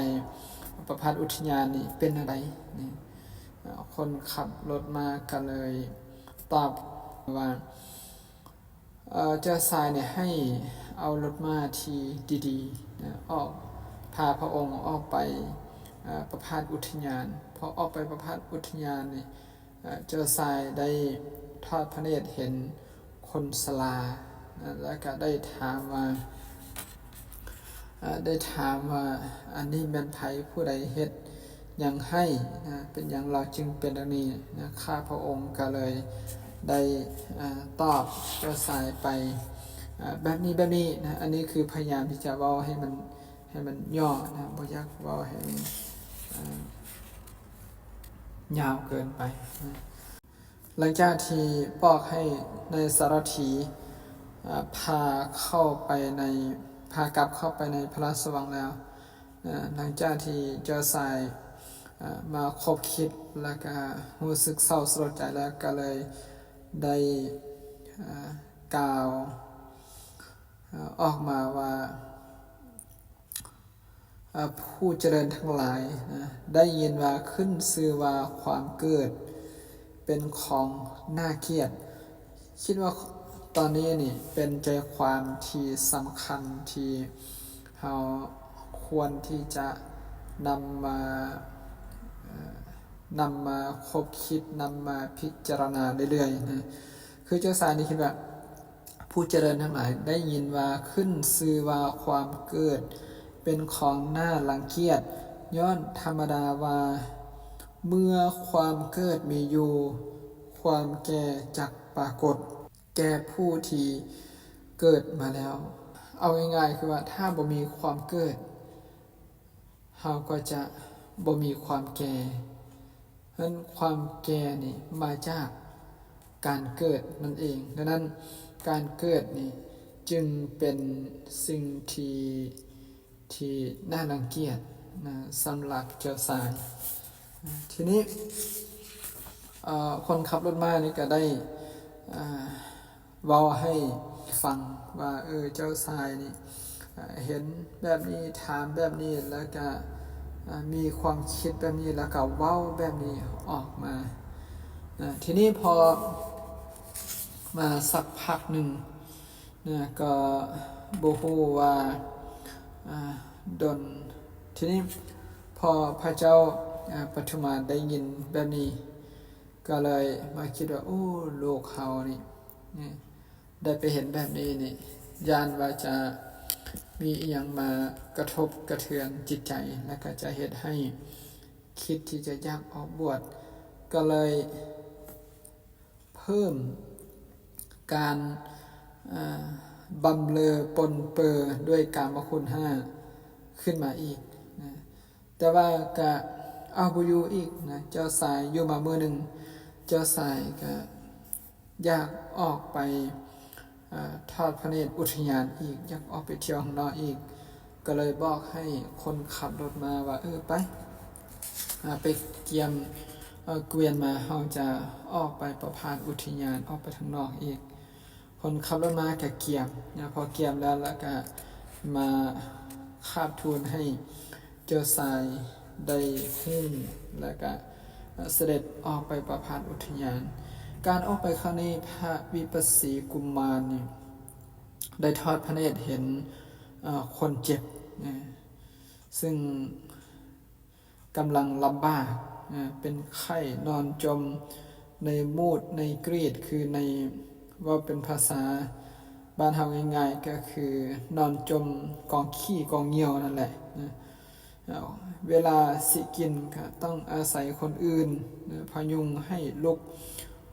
ປະພາດອຸທິຍານນີ້ເປັນແນວໃດ? ຄົນຂັບລົດມ້າກໍເລີຍຕອບວ່າ ເຈົ້າຊາຍນີ້ໃຫ້ເອົາລົດມ້າທີ່ດີໆ ອອກ ພາພະອົງອອກໄປ ເອີ່ ປະພາດອຸທິຍານ. ພໍອອກໄປປະພາດອຸທິຍານນີ້ ເຈົ້າຊາຍໄດ້ທອດພະເນດເຫັນຄົນຊະລາ ແລ້ວກະໄດ້ຖາມວ່າ ໄດ້ຖາມວ່າ ອັນນີ້ແມ່ນໃຜ? ຜູ້ໃດເຮັດຫຍັງໃຫ້? ເປັນຫຍັງລາວຈຶ່ງເປັນດັ່ງນີ້? ຂ້າພະອົງກະເລີຍໄດ້ ອາ ຕອບເຈົ້າຊາຍໄປ ອາ ແບບນີ້ ແບບນີ້ນະ. ອັນນີ້ຄືພະຍາຍາມທີ່ຈະເວົ້າໃຫ້ມັນ ໃຫ້ມັນຫຍໍ້ນະ, ບໍ່ຢາກເວົ້າໃຫ້ມັນ ອາ ຍາວເກີນໄປນະ. ຫຼັງຈາກທີ່ບອກໃຫ້ນາຍສາລະຖີ ອາ ພາເຂົ້າໄປໃນ ພາກັບເຂົ້າໄປໃນພະລາຊະວັງແລ້ວ ອາ ຫຼັງຈາກທີ່ເຈົ້າຊາຍ ອາ ມາຄົບຄິດ ແລ້ວກະຮູ້ສຶກເສົ້າສະຫຼົດໃຈແລ້ວ ກະເລີຍໄດ້ ອາ ກ່າວ ອາ ອອກມາວ່າ ອາ ຜູ້ຈະເລີນທັງຫຼາຍນະ ໄດ້ຍິນວ່າຂຶ້ນຊື່ວ່າຄວາມເກີດເປັນຂອງໜ້າກຽດ. ຄິດວ່າຕອນນີ້ນີ້ເປັນໃຈຄວາມທີ່ສຳຄັນທີ່ເຮົາຄວນທີ່ຈະນຳມາ ເອີ່ ນຳມາຄົບຄິດ ນຳມາພິຈາລະນາເລື້ອຍໆນະ. ຄືເຈົ້າຊາຍນີ້ຄິດວ່າ ຜູ້ຈະເລີນທັງຫຼາຍ ໄດ້ຍິນວ່າຂຶ້ນຊື່ວ່າຄວາມເກີດເປັນຂອງໜ້າລັງກຽດ, ຍ້ອນທຳມະດາວ່າເມື່ອຄວາມເກີດມີຢູ່ ຄວາມແກ່ຈັກປາກົດ. ແກ່ຜູ້ທີ່ເກີດມາແລ້ວ. ເອົາງ່າຍໆຄືວ່າ ຖ້າບໍ່ມີຄວາມເກີດ ເຮົາກໍຈະບໍ່ມີຄວາມແກ່. ເພາະນັ້ນຄວາມແກ່ນີ້ມາຈາກການເກີດນັ້ນເອງ. ດັ່ງນັ້ນການເກີດນີ້ຈຶ່ງເປັນສິ່ງທີ່ ທີ່ໜ້າລັງກຽດນະ ສຳລັບເຈົ້າຊາຍ. ທີນີ້ ເອີ ຄົນຂັບລົດມ້ານີ້ກໍໄດ້ ເອີ ເວົ້າໃຫ້ຟັງວ່າ ເອີ ເຈົ້າຊາຍນີ້ ເອີ ເຫັນແບບນີ້ ຖາມແບບນີ້ ແລ້ວກໍ ເອີ ມີຄວາມຄິດແບບນີ້ ແລ້ວກໍເວົ້າແບບນີ້ອອກມາ. ນະ ທີນີ້ພໍມາສັກພັກໜຶ່ງ ນະ ກໍບໍ່ຮູ້ວ່າ ອ່າ ດົນ. ທີນີ້ພໍພະເຈົ້າ ອ່າ ປະທຸມາໄດ້ຍິນແບບນີ້ ກໍເລີຍມາຄິດວ່າ ໂອ້ ລູກເຮົານີ້ ນີ້ ໄດ້ໄປເຫັນແບບນີ້ນີ້ ຢ້ານວ່າຈະມີອີ່ຫຍັງມາກະທົບກະເທືອນຈິດໃຈ ແລ້ວກໍຈະເຮັດໃຫ້ຄິດທີ່ຈະຢາກອອກບວດ ກໍເລີຍ ເພີ່ມການ ເອີ ບຳເລີປົນເປີດ້ວຍກາມະຄຸນຫ້າຂຶ້ນມາອີກນະ. ແຕ່ວ່າກະເອົາບໍ່ຢູ່ອີກນະ ເຈົ້າຊາຍ. ຢູ່ມາມື້ໜຶ່ງ ເຈົ້າຊາຍກະຢາກອອກໄປ ເອີ ທອດພະເນດອຸທິຍານອີກ ຢາກອອກໄປທ່ຽວຂ້າງນອກອີກ ກໍເລີຍບອກໃຫ້ຄົນຂັບລົດມ້າວ່າ ເອີ ໄປ ອາ ໄປກຽມ ເອີ ກວຽນມາ ເຮົາຈະອອກໄປປະພາດອຸທິຍານ ອອກໄປທາງນອກອີກ. ຄົນຂັບລົດມ້າກໍກຽມນະ ພໍກຽມແລ້ວ ແລ້ວກໍມາຄາບທູນໃຫ້ເຈົ້າຊາຍໄດ້ຮູ້ ແລ້ວກໍ ເອີ ສະເດັດອອກໄປປະພາດອຸທິຍານ. ການອອກໄປຄັ້ງນີ້ ພະວິປັດສີກຸມານນີ້ ໄດ້ທອດພະເນດເຫັນ ເອີ ຄົນເຈັບ ເອີ ຊຶ່ງກຳລັງລຳບາກ ເອີ ເປັນໄຂ້ ນອນຈົມໃນມູດໃນກຣີດ ຄືໃນ ເວົ້າເປັນພາສາບ້ານເຮົາງ່າຍໆ ກໍຄືນອນຈົມກອງຂີ້ກອງຍ່ຽວນັ້ນແຫຼະ. ເອີ ເວລາຊິກິນກໍຕ້ອງອາໄສຄົນອື່ນ ເອີ ພະຍຸງໃຫ້ລຸກ,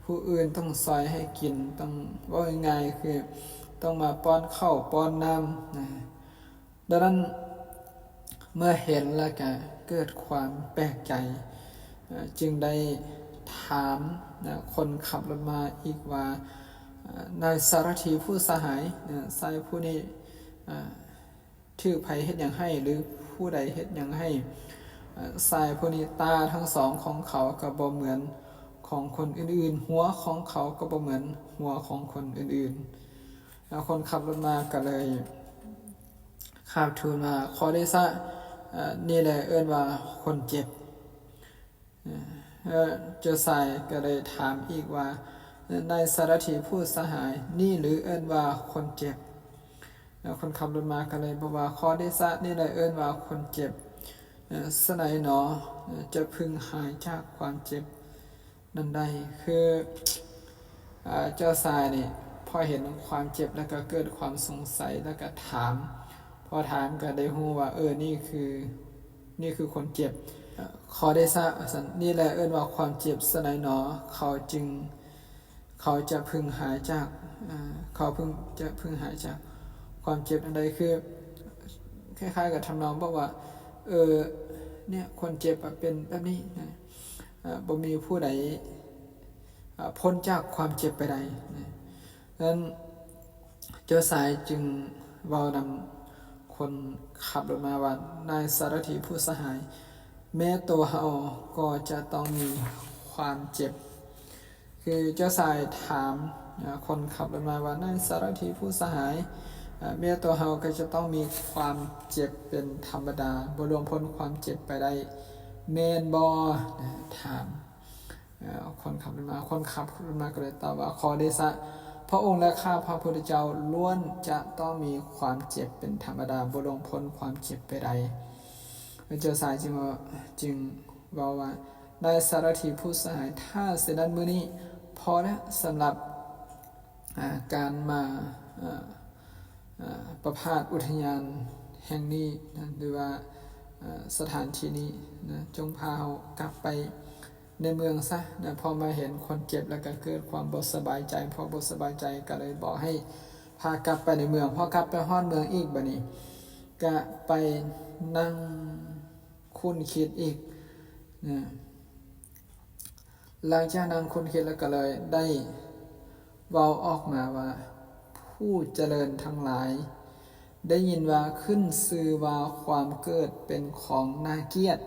ຜູ້ອື່ນຕ້ອງຊ່ອຍໃຫ້ກິນ, ຕ້ອງ ເວົ້າງ່າຍໆຄືຕ້ອງມາປ້ອນເຂົ້າປ້ອນນ້ຳນະ. ດັ່ງນັ້ນເມື່ອເຫັນແລ້ວກໍເກີດຄວາມແປກໃຈ ເອີ ຈຶ່ງໄດ້ຖາມນະ ຄົນຂັບລົດມ້າອີກວ່າ ເອີ ນາຍສາລະຖີຜູ້ສະຫາຍ ເອີ ຊາຍຜູ້ນີ້ ເອີ ຖືກໃຜເຮັດຫຍັງໃຫ້ ຫຼື ຜູ້ໃດເຮັດຫຍັງໃຫ້? ເອີ ຊາຍຜູ້ນີ້ ຕາທັງສອງຂອງເຂົາກໍບໍ່ເໝືອນຂອງຄົນອື່ນໆ, ຫົວຂອງເຂົາກໍບໍ່ເໝືອນຫົວຂອງຄົນອື່ນໆ. ແລ້ວຄົນຂັບລົດມ້າກໍເລີຍຄາບທູນວ່າ ຂໍເດຊະ, ເອີ ນີ້ແຫຼະເອີ້ນວ່າຄົນເຈັບ. ເອີ ເຈົ້າຊາຍກໍໄດ້ຖາມອີກວ່າ ນາຍສາລະຖີຜູ້ສະຫາຍ, ນີ້ຫຼືເອີ້ນວ່າຄົນເຈັບ? ແລ້ວຄົນຂັບລົດມ້າກໍເລີຍບອກວ່າ ຂໍເດຊະ, ນີ້ແຫຼະເອີ້ນວ່າຄົນເຈັບ. ເອີ ສະໃດໜໍ ເອີ ຈະເພິ່ງຫາຍຈາກຄວາມເຈັບນັ້ນໄດ້? ຄື ເອີ ເຈົ້າຊາຍນີ້ພໍເຫັນຄວາມເຈັບແລ້ວກໍເກີດຄວາມສົງໄສ ແລ້ວກໍຖາມ, ພໍຖາມກໍໄດ້ຮູ້ວ່າ ເອີ ນີ້ຄື ນີ້ຄືຄົນເຈັບ. ຂໍເດຊະ ວ່າຊັ້ນ, ນີ້ແຫຼະເອີ້ນວ່າຄວາມເຈັບ. ສະໃດໜໍ ເຂົາຈຶ່ງ ເຂົາຈະເພິ່ງຫາຍຈາກ ເອີ ເຂົາເພິ່ງ ຈະເພິ່ງຫາຍຈາກຄວາມເຈັບນັ້ນໄດ້? ຄືຄ້າຍໆກັບທຳນອງບອກວ່າ ເອີ ເນຍ ຄົນເຈັບອະເປັນແບບນີ້ນະ, ເອີ ບໍ່ມີຜູ້ໃດ ເອີ ພົ້ນຈາກຄວາມເຈັບໄປໄດ້ນະ. ນັ້ນ ເຈົ້າຊາຍຈຶ່ງເວົ້ານຳຄົນຂັບລົດມ້າວ່າ ນາຍສາລະຖີຜູ້ສະຫາຍ, ແມ້ຕົວເຮົາກໍຈະຕ້ອງມີຄວາມເຈັບ. ຄືເຈົ້າຊາຍຖາມ ເອີ ຄົນຂັບລົດມ້າວ່າ ນາຍສາລະຖີຜູ້ສະຫາຍ, ເອີ ແມ້ຕົວເຮົາກໍຈະຕ້ອງມີຄວາມເຈັບເປັນທຳມະດາ, ບໍ່ລ່ວງພົ້ນຄວາມເຈັບໄປໄດ້ ແມ່ນບໍ່? ນະ ຖາມ ເອີ ຄົນຂັບລົດມ້າ, ຄົນຂັບລົດມ້າກໍເລີຍຕອບວ່າ ຂໍເດຊະ, ພະອົງ ແລະ ຂ້າພະພຸດທະເຈົ້າລ້ວນຈະຕ້ອງມີຄວາມເຈັບເປັນທຳມະດາ, ບໍ່ລ່ວງພົ້ນຄວາມເຈັບໄປໄດ້. ແລະ ເຈົ້າຊາຍຈຶ່ງເວົ້າ ຈຶ່ງເວົ້າວ່າ ນາຍສາລະຖີຜູ້ສະຫາຍ, ຖ້າເຊັ່ນນັ້ນມື້ນີ້ພໍແລ້ວ ສຳລັບ ອາ ການມາ ອາ ອາ ປະພາດອຸທິຍານແຫ່ງນີ້ນະ ຫຼືວ່າ ອາ ສະຖານທີ່ນີ້ນະ, ຈົ່ງພາເຮົາກັບໄປ ໃນເມືອງຊະນະ, ພໍມາເຫັນຄົນເຈັບແລ້ວກໍເກີດຄວາມບໍ່ສະບາຍໃຈ, ພໍບໍ່ສະບາຍໃຈກໍເລີຍບອກໃຫ້ພາກັບໄປໃນເມືອງ. ພໍກັບໄປຮອດເມືອງອີກບາດນີ້ ກະໄປນັ່ງຄຸນຄິດອີກນະ. ຫຼັງຈາກນັ່ງຄຸນຄິດແລ້ວກໍເລີຍໄດ້ເວົ້າອອກມາວ່າ ຜູ້ຈະເລີນທັງຫຼາຍ ໄດ້ຍິນວ່າ ຂຶ້ນຊື່ວ່າຄວາມເກີດເປັນຂອງໜ້າກຽດ,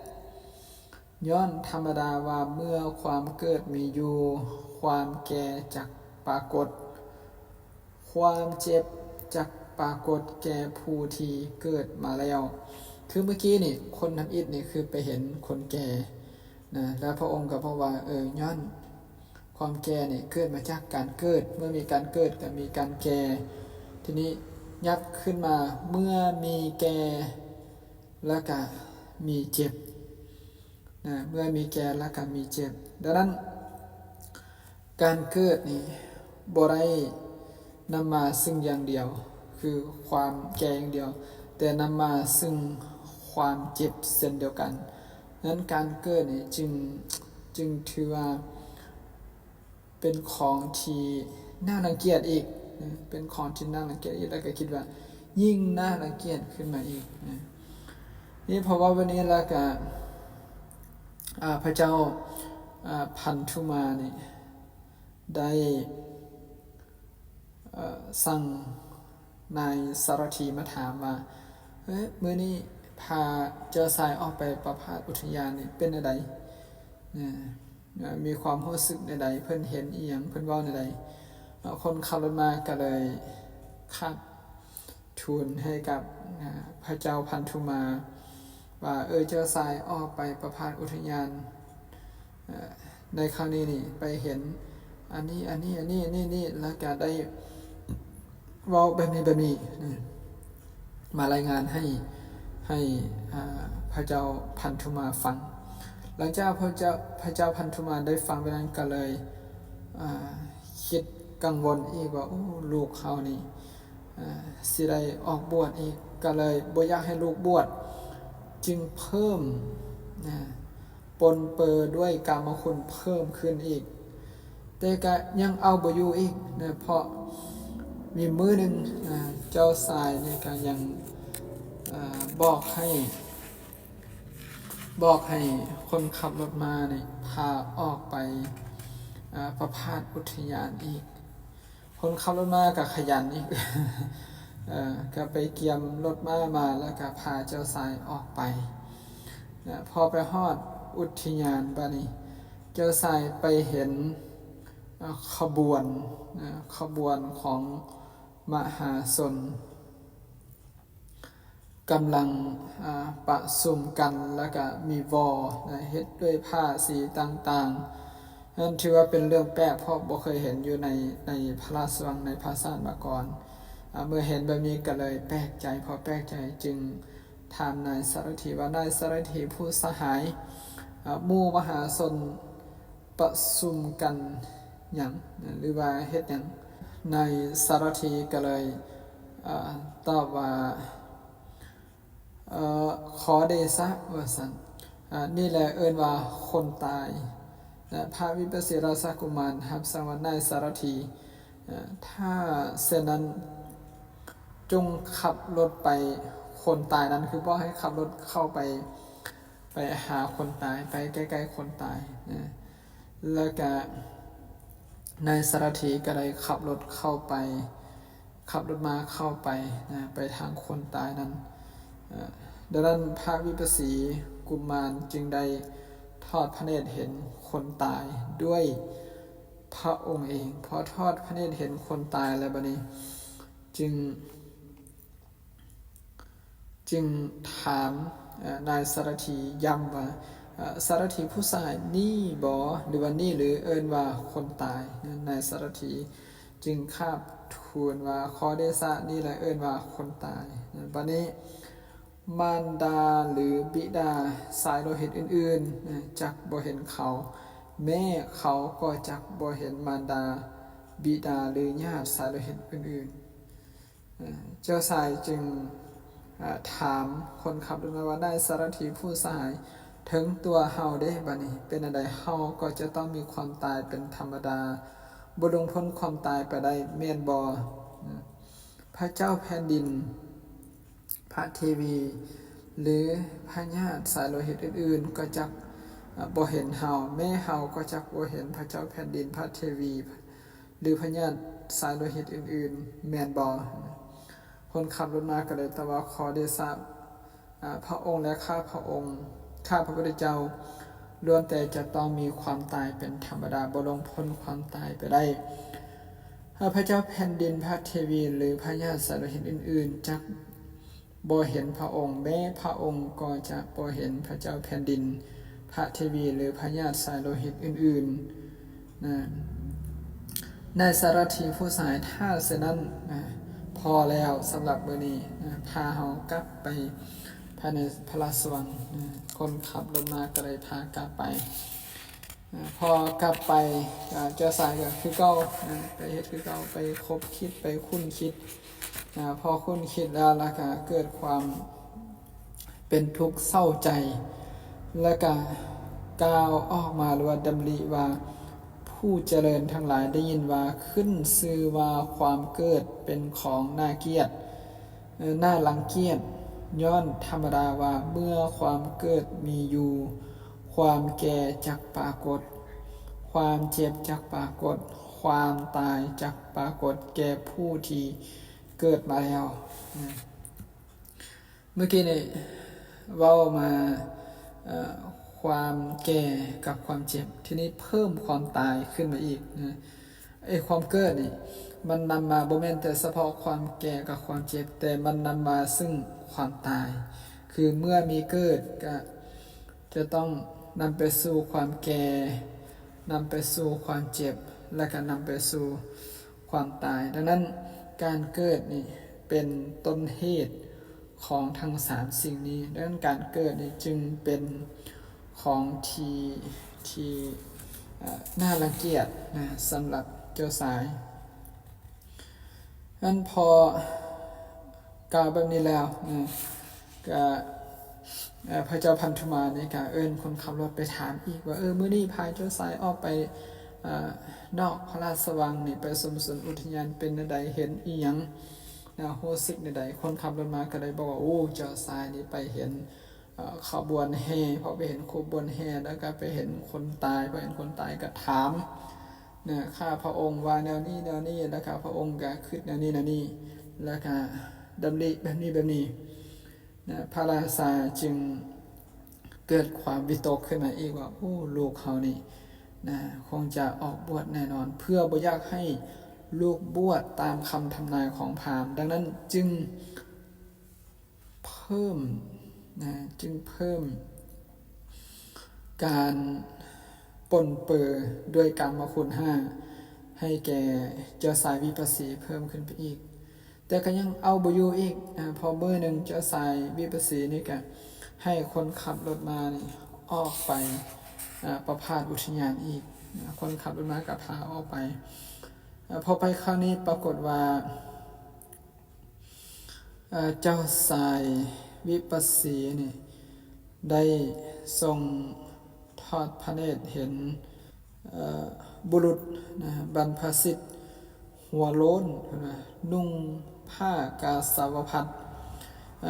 ຍ້ອນທຳມະດາວ່າເມື່ອຄວາມເກີດມີຢູ່, ຄວາມແກ່ຈັກປາກົດ, ຄວາມເຈັບຈັກປາກົດແກ່ຜູ້ທີ່ເກີດມາແລ້ວ. ຄືເມື່ອກີ້ນີ້ ຄົນທຳອິດນີ້ຄືໄປເຫັນຄົນແກ່ນະ, ແລ້ວພະອົງກໍບອກວ່າ ເອີ ຍ້ອນຄວາມແກ່ນີ້ເກີດມາຈາກການເກີດ, ເມື່ອມີການເກີດກໍມີການແກ່. ທີນີ້ຫຍັບຂຶ້ນມາ ເມື່ອມີແກ່ ແລ້ວກະມີເຈັບນະ, ເມື່ອມີແກ່ແລ້ວກະມີເຈັບ. ດັ່ງນັ້ນ ການເກີດນີ້ບໍ່ໄດ້ນຳມາຊຶ່ງຢ່າງດຽວ ຄືຄວາມແກ່ຢ່າງດຽວ, ແຕ່ນຳມາຊຶ່ງຄວາມເຈັບເຊັ່ນດຽວກັນ. ນັ້ນການເກີດນີ້ຈຶ່ງ, ຈຶ່ງຖືວ່າ ເປັນຂອງທີ່ໜ້າລັງກຽດອີກ, ເປັນຂອງທີ່ໜ້າລັງກຽດອີກ, ແລ້ວກໍຄິດວ່າຍິ່ງໜ້າລັງກຽດຂຶ້ນມາອີກນະ. ນີ້ເພາະວ່າແບບນີ້ແລ້ວກໍ ອາ ພະເຈົ້າ ອາ ພັນທຸມານີ້ໄດ້ ເອີ ສັ່ງນາຍສາລະຖີມາຖາມວ່າ ເອີ ມື້ນີ້ພາເຈົ້າຊາຍອອກໄປປະພາດອຸທິຍານນີ້ເປັນແນວໃດ? ເອີ ມີຄວາມຮູ້ສຶກແນວໃດ? ເພິ່ນເຫັນອີ່ຫຍັງ? ເພິ່ນເວົ້າແນວໃດ? ເອີ ຄົນຂັບລົດມາກໍເລີຍຄາບທູນໃຫ້ກັບ ເອີ ພະເຈົ້າພັນທຸມາວ່າ ເອີ ເຈົ້າຊາຍອອກໄປປະພາດອຸທິຍານ ເອີ ໃນຄາວນີ້ນີ້ໄປເຫັນອັນນີ້ ອັນນີ້ ອັນນີ້ ອັນນີ້ ອັນນີ້ ແລ້ວກະໄດ້ເວົ້າແບບນີ້ ແບບນີ້ນະ ມາລາຍງານໃຫ້ ໃຫ້ ອາ ພະເຈົ້າພັນທຸມາຟັງ. ຫຼັງຈາກພະເຈົ້າ ພະເຈົ້າພັນທຸມາໄດ້ຟັງແບບນັ້ນ ກໍເລີຍ ອາ ຄິດກັງວົນອີກວ່າ ໂອ້ ລູກເຮົານີ້ ອາ ຊິໄດ້ອອກບວດອີກ ກໍເລີຍບໍ່ຢາກໃຫ້ລູກບວດ ຈຶ່ງເພີ່ມ ອາ ປົນເປີດ້ວຍກາມະຄຸນເພີ່ມຂຶ້ນອີກ ແຕ່ກະຍັງເອົາບໍ່ຢູ່ອີກນະ ເພາະມີມື້ໜຶ່ງ ອາ ເຈົ້າຊາຍນີ້ກະຍັງ ອາ ບອກໃຫ້ ບອກໃຫ້ຄົນຂັບລົດມານີ້ພາອອກໄປ ອາ ປະພາດອຸທິຍານອີກ. ຄົນຂັບລົດມ້າກໍຂະຫຍັນອີກ ເອີ ກໍໄປກຽມລົດມ້າມາ ແລ້ວກໍພາເຈົ້າຊາຍອອກໄປນະ. ພໍໄປຮອດອຸທິຍານບາດນີ້ ເຈົ້າຊາຍໄປເຫັນ ເອີ ຂະບວນນະ ຂະບວນຂອງມະຫາຊົນ ກຳລັງ ອາ ປະຊຸມກັນ ແລ້ວກະມີວໍນະ ເຮັດດ້ວຍຜ້າສີຕ່າງໆ. ນັ້ນຖືວ່າເປັນເລື່ອງແປກ ເພາະບໍ່ເຄີຍເຫັນຢູ່ໃນ ໃນພະລາຊະວັງ ໃນປາສາດມາກ່ອນ. ອາ ເມື່ອເຫັນແບບນີ້ກໍເລີຍແປກໃຈ. ພໍແປກໃຈຈຶ່ງຖາມນາຍສາລະຖີວ່າ ນາຍສາລະຖີຜູ້ສະຫາຍ ອາ ໝູ່ມະຫາຊົນ ປະຊຸມກັນຫຍັງ ຫຼືວ່າເຮັດຫຍັງ? ນາຍສາລະຖີກໍເລີຍ ເອີ ຕອບວ່າ ເອີ ຂໍເດຊະ ວ່າຊັ້ນ ອາ ນີ້ແຫຼະເອີ້ນວ່າຄົນຕາຍ. ແລະ ພະວິປະສີລາຊະກຸມານຮັບສັ່ງວ່າ ນາຍສາລະຖີ ເອີ ຖ້າເຊັ່ນນັ້ນ ຈົ່ງຂັບລົດໄປຄົນຕາຍນັ້ນ ຄືບອກໃຫ້ຂັບລົດເຂົ້າໄປ ໄປຫາຄົນຕາຍ ໄປໃກ້ໆຄົນຕາຍນະ. ແລ້ວກະນາຍສາລະຖີກໍໄດ້ຂັບລົດເຂົ້າໄປ ຂັບລົດມ້າເຂົ້າໄປນະ ໄປທາງຄົນຕາຍນັ້ນ. ເອີ ດັ່ງນັ້ນພະວິປະສີກຸມານຈຶ່ງໄດ້ທອດພະເນດເຫັນຄົນຕາຍດ້ວຍພະອົງເອງ. ພໍທອດພະເນດເຫັນຄົນຕາຍແລ້ວບາດນີ້ ຈຶ່ງ ຈຶ່ງຖາມ ເອີ ນາຍສາລະຖີຢ້ຳວ່າ ເອີ ສາລະຖີຜູ້ສະຫາຍ ນີ້ບໍ ຫຼືວ່ານີ້ຫຼື ເອີ້ນວ່າຄົນຕາຍ? ນາຍສາລະຖີຈຶ່ງຄາບທູນວ່າ ຂໍເດຊະ ນີ້ແຫຼະເອີ້ນວ່າຄົນຕາຍ. ບາດນີ້ມານດາ ຫຼື ບິດາສາຍໂລຫິດອື່ນໆ ນະ ຈັກບໍ່ເຫັນເຂົາ, ແມ່ເຂົາກໍຈັກບໍ່ເຫັນມານດາ, ບິດາ ຫຼື ຍາດສາຍໂລຫິດອື່ນໆ. ເຈົ້າຊາຍຈຶ່ງ ເອີ ຖາມຄົນຂັບລົດມ້າວ່າ ນາຍສາລະຖີຜູ້ສະຫາຍ ເຖິງຕົວເຮົາເດ້ ບາດນີ້ເປັນອັນໃດ ເຮົາກໍຈະຕ້ອງມີຄວາມຕາຍເປັນທຳມະດາ, ບໍ່ລ່ວງພົ້ນຄວາມຕາຍໄປໄດ້ ແມ່ນບໍ່? ພະເຈົ້າແຜ່ນດິນ, ພະເທວີ ຫຼື ພະຍາດສາຍໂລຫິດອື່ນໆ ກໍຈັກບໍ່ເຫັນເຮົາ, ແມ່ເຮົາກໍຈັກບໍ່ເຫັນພະເຈົ້າແຜ່ນດິນ, ພະເທວີ ຫຼື ພະຍາດສາຍໂລຫິດອື່ນໆ ແມ່ນບໍ່? ຄົນຂັບລົດມາກໍເລີຍຕອບວ່າ ຂໍເດຊະ ອາ ພະອົງ ແລະ ຂ້າພະອົງ ຂ້າພະພຸດທະເຈົ້າ ລ້ວນແຕ່ຈະຕ້ອງມີຄວາມຕາຍເປັນທຳມະດາ, ບໍ່ລ່ວງພົ້ນຄວາມຕາຍໄປໄດ້. ຫາກພະເຈົ້າແຜ່ນດິນ, ພະເທວີ ຫຼື ພະຍາດສາຍໂລຫິດອື່ນໆ ຈັກບໍ່ເຫັນພະອົງ, ແມ້ພະອົງກໍຈະບໍ່ເຫັນພະເຈົ້າແຜ່ນດິນ, ພະເທວີ ຫຼື ພະຍາດສາຍໂລຫິດອື່ນໆ. ນະ ນາຍສາລະຖີຜູ້ສະຫາຍ ຖ້າເຊັ່ນນັ້ນນະ ພໍແລ້ວສຳລັບມື້ນີ້ນະ ພາເຮົາກັບໄປພາຍໃນພະລາຊະວັງນະ. ຄົນຂັບລົດມາກໍໄດ້ພາກັບໄປນະ. ພໍກັບໄປ ອາ ເຈົ້າຊາຍກໍຄືເກົ່ານະ ໄປເຮັດຄືເກົ່າ ໄປຄົບຄິດ ໄປຄຸ້ນຄິດນະ. ພໍຄຸ້ນຄິດແລ້ວ ແລ້ວກໍເກີດຄວາມ ເປັນທຸກເສົ້າໃຈ ແລະກະກ່າວອອກມາ ຫຼືວ່າດຳລິວ່າ ຜູ້ຈະເລີນທັງຫຼາຍໄດ້ຍິນວ່າ ຂຶ້ນຊື່ວ່າຄວາມເກີດເປັນຂອງໜ້າກຽດ, ໜ້າລັງກຽດ, ຍ້ອນທຳມະດາວ່າ ເມື່ອຄວາມເກີດມີຢູ່ ຄວາມແກ່ຈັກປາກົດ, ຄວາມເຈັບຈັກປາກົດ, ຄວາມຕາຍຈັກປາກົດແກ່ຜູ້ທີ່ເກີດມາແລ້ວ. ເມື່ອກີ້ນີ້ເວົ້າມາ ເອີ ຄວາມແກ່ກັບຄວາມເຈັບ, ທີນີ້ເພີ່ມຄວາມຕາຍຂຶ້ນມາອີກນະ. ໄອ້ຄວາມເກີດນີ້ ມັນນຳມາບໍ່ແມ່ນແຕ່ສະເພາະຄວາມແກ່ກັບຄວາມເຈັບ, ແຕ່ມັນນຳມາເຊິ່ງຄວາມຕາຍ. ຄືເມື່ອມີເກີດ ກະຈະຕ້ອງນຳໄປສູ່ຄວາມແກ່, ນຳໄປສູ່ຄວາມເຈັບ ແລະກະນຳໄປສູ່ຄວາມຕາຍ. ດັ່ງນັ້ນ ການເກີດນີ້ເປັນຕົ້ນເຫດຂອງທັງສາມສິ່ງນີ້. ດັ່ງນັ້ນ ການເກີດນີ້ຈຶ່ງເປັນຂອງທີ່ ທີ່ ເອີ ໜ້າລັງກຽດນະ ສຳລັບເຈົ້າຊາຍ. ອັນພໍກ່າວແບບນີ້ແລ້ວນະ ກະ ເອີ ພະເຈົ້າພັນທຸມານນີ້ກະເອີ້ນຄົນຂັບລົດໄປຖາມອີກວ່າ ເອີ ມື້ນີ້ພາເຈົ້າຊາຍອອກໄປ ເອີ ນອກພະລາຊະວັງນີ້ ໄປຊົມສວນອຸທິຍານ ເປັນແນວໃດ ເຫັນອີ່ຫຍັງນະ ຮູ້ສຶກແນວໃດ? ຄົນຂັບລົດມາກໍໄດ້ບອກວ່າ ໂອ້ ເຈົ້າຊາຍນີ້ໄປເຫັນ ເອີ ຂະບວນແຫ່, ພໍໄປເຫັນຂະບວນແຫ່ ແລ້ວກໍໄປເຫັນຄົນຕາຍ, ພໍເຫັນຄົນຕາຍກໍຖາມນະ ຂ້າພະອົງວ່າແນວນີ້ແນວນີ້ ແລ້ວຂ້າພະອົງກໍຄິດແນວນີ້ແນວນີ້ ແລ້ວກໍດຳລິແບບນີ້ແບບນີ້ນະ. ພະລາຊາຈຶ່ງເກີດຄວາມວິຕົກຂຶ້ນມາອີກວ່າ ໂອ້ ລູກເຮົານີ້ນະ ຄົງຈະອອກບວດແນ່ນອນ ເພື່ອບໍ່ຢາກໃຫ້ລູກບວດຕາມຄຳທຳນາຍຂອງພາມ. ດັ່ງນັ້ນຈຶ່ງ ເພີ່ມນະ ຈຶ່ງເພີ່ມການປົນເປີດ້ວຍກາມະຄຸນຫ້າໃຫ້ແກ່ເຈົ້າຊາຍວິປັດສີເພີ່ມຂຶ້ນໄປອີກ. ແຕ່ກໍຍັງເອົາບໍ່ຢູ່ອີກນະ ເພາະມື້ໜຶ່ງເຈົ້າຊາຍວິປັດສີນີ້ກໍໃຫ້ຄົນຂັບລົດມານີ້ອອກໄປ ອາ ປະພາດອຸທິຍານອີກນະ. ຄົນຂັບລົດມາກໍພາອອກໄປ. ອາ ພໍໄປຄາວນີ້ປາກົດວ່າ ເຈົ້າຊາຍວິປັດສີນີ້ໄດ້ຊົງທອດພະເນດເຫັນ ເອີ ບຸລຸດນະ ບັນພະສິດຫົວໂລ້ນ ເພິ່ນວ່າ ນຸ່ງຜ້າກາສາວະພັດ.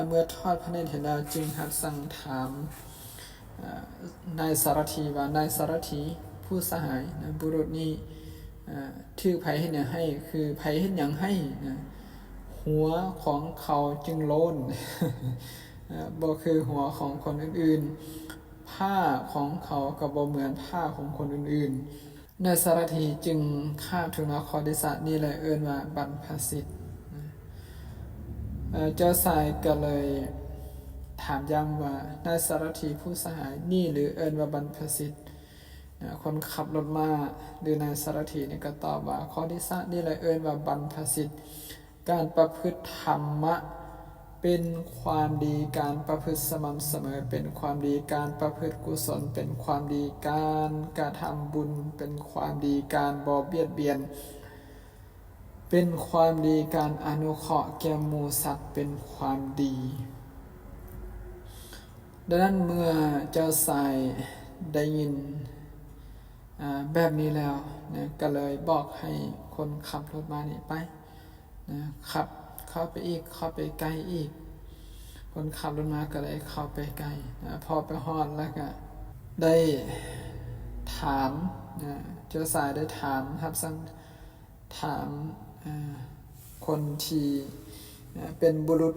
ເມື່ອທອດພະເນດເຫັນແລ້ວ ຈຶ່ງຮັດສັ່ງຖາມ ນາຍສາລະຖີວ່າ ນາຍສາລະຖີ ຜູ້ສະຫາຍນະ ບຸລຸດນີ້ ເອີ ຖືກໃຜເຮັດຫຍັງໃຫ້? ຄືໃຜເຮັດຫຍັງໃຫ້ນະ? ຫົວຂອງເຂົາຈຶ່ງໂລ້ນ ເອີ ບໍ່ຄືຫົວຂອງຄົນອື່ນໆ, ຜ້າຂອງເຂົາກໍບໍ່ເໝືອນຜ້າຂອງຄົນອື່ນໆ. ນາຍສາລະຖີຈຶ່ງຄາບຖືນາຄອດເດຊະນີ້ແຫຼະເອີ້ນວ່າບັນພະສິດ. ເຈົ້າຊາຍກໍເລີຍຖາມຢ້ຳວ່າ ນາຍສາລະຖີຜູ້ສະຫາຍ ນີ້ຫຼືເອີ້ນວ່າບັນພະສິດ? ຄົນຂັບລົດມ້າ ຫຼືນາຍສາລະຖີນີ້ກໍຕອບວ່າ ຄອດເດຊະນີ້ແຫຼະເອີ້ນວ່າບັນພະສິດ. ການປະພຶດທຳມະເປັນຄວາມດີ, ການປະພຶດສະໝ່ຳສະເໝີເປັນຄວາມດີ, ການປະພຶດກຸສົນເປັນຄວາມດີ, ການກະທຳບຸນເປັນຄວາມດີ, ການບໍ່ບຽດບຽນເປັນຄວາມດີ, ການອະນຸເຄາະແກ່ໝູ່ສັດເປັນຄວາມດີ. ດັ່ງນັ້ນເມື່ອເຈົ້າຊາຍໄດ້ຍິນ ອາ ແບບນີ້ແລ້ວນະ ກໍເລີຍບອກໃຫ້ຄົນຂັບລົດມ້ານີ້ໄປນະ ຂັບເຂົ້າໄປອີກ ເຂົ້າໄປໃກ້ອີກ. ຄົນຂັບລົດມ້າກໍເລີຍເຂົ້າໄປໃກ້ນະ ພໍໄປຮອດແລ້ວກໍໄດ້ຖາມນະ ເຈົ້າຊາຍໄດ້ຖາມ ຮັບສັ່ງ ຖາມ ເອີ ຄົນທີ່ ເອີ ເປັນບຸລຸດ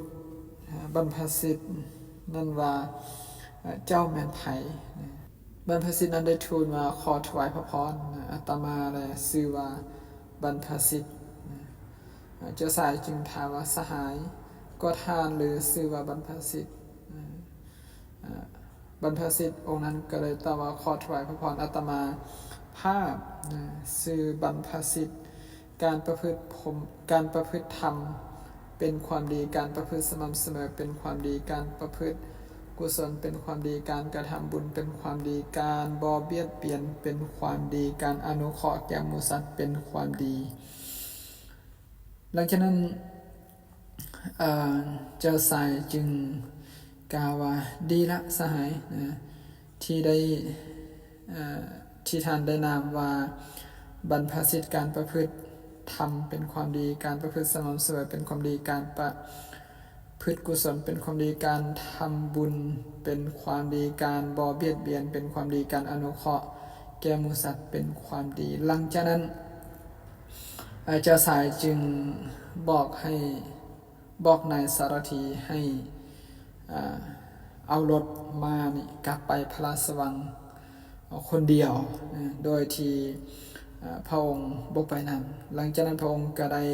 ເອີ ບັນພະສິດນັ້ນວ່າ ເອີ ເຈົ້າແມ່ນໃຜ? ບັນພະສິດນັ້ນໄດ້ທູນວ່າ ຂໍຖວາຍພະພອນ ອາດຕະມາແລຊື່ວ່າບັນພະສິດ. ເຈົ້າຊາຍຈຶ່ງຖາມວ່າ ສະຫາຍ, ກໍທ່ານຫຼືຊື່ວ່າບັນພະສິດ? ບັນພະສິດອົງນັ້ນກໍເລີຍຕອບວ່າ ຂໍຖວາຍພະພອນ, ອາດຕະມາພາບຊື່ບັນພະສິດ. ການປະພຶດ ການປະພຶດທຳເປັນຄວາມດີ, ການປະພຶດສະໝ່ຳສະເໝີເປັນຄວາມດີ, ການປະພຶດກຸສົນເປັນຄວາມດີ, ການກະທຳບຸນເປັນຄວາມດີ, ການບໍ່ບຽດບຽນເປັນຄວາມດີ, ການອະນຸເຄາະແກ່ໝູ່ສັດເປັນຄວາມດີ. ຫຼັງຈາກນັ້ນ ເຈົ້າຊາຍຈຶ່ງກ່າວວ່າ ດີລະສະຫາຍ ທີ່ໄດ້ ທີ່ທ່ານໄດ້ນາມວ່າບັນພະສິດ. ການປະພຶດທຳເປັນຄວາມດີ, ການປະພຶດສະໝ່ຳສະເໝີເປັນຄວາມດີ, ການປະພຶດກຸສົນເປັນຄວາມດີ, ການທຳບຸນເປັນຄວາມດີ, ການບໍ່ບຽດບຽນເປັນຄວາມດີ, ການອະນຸເຄາະແກ່ໝູ່ສັດເປັນຄວາມດີ. ຫຼັງຈາກນັ້ນ ເຈົ້າຊາຍຈຶ່ງບອກໃຫ້ ບອກນາຍສາລະຖີໃຫ້ ເອົາລົດມ້ານີ້ກັບໄປພະລາຊະວັງຄົນດຽວ ໂດຍທີ່ພະອົງບໍ່ໄປນຳ. ຫຼັງຈາກນັ້ນພະອົງກໍໄດ້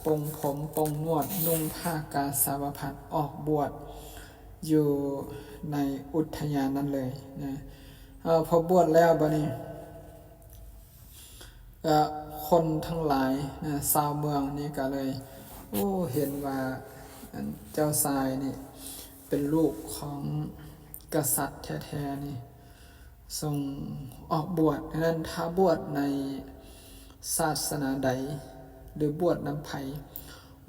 ປົງຜົມ ປົງໜວດ ນຸ່ງຜ້າກາສາວະພັດ ອອກບວດຢູ່ໃນອຸດທະຍານນັ້ນເລີຍນະ. ເອົາ ພໍບວດແລ້ວບາດນີ້ ກະຄົນທັງຫຼາຍນະ ຊາວເມືອງນີ້ກະເລີຍ ໂອ້ ເຫັນວ່າ ອັນ ເຈົ້າຊາຍນີ້ເປັນລູກຂອງກະສັດແທ້ໆນີ້ ຊົງອອກບວດ. ນັ້ນ ຖ້າບວດໃນສາສະໜາໃດ ຫຼື ບວດນຳໃຜ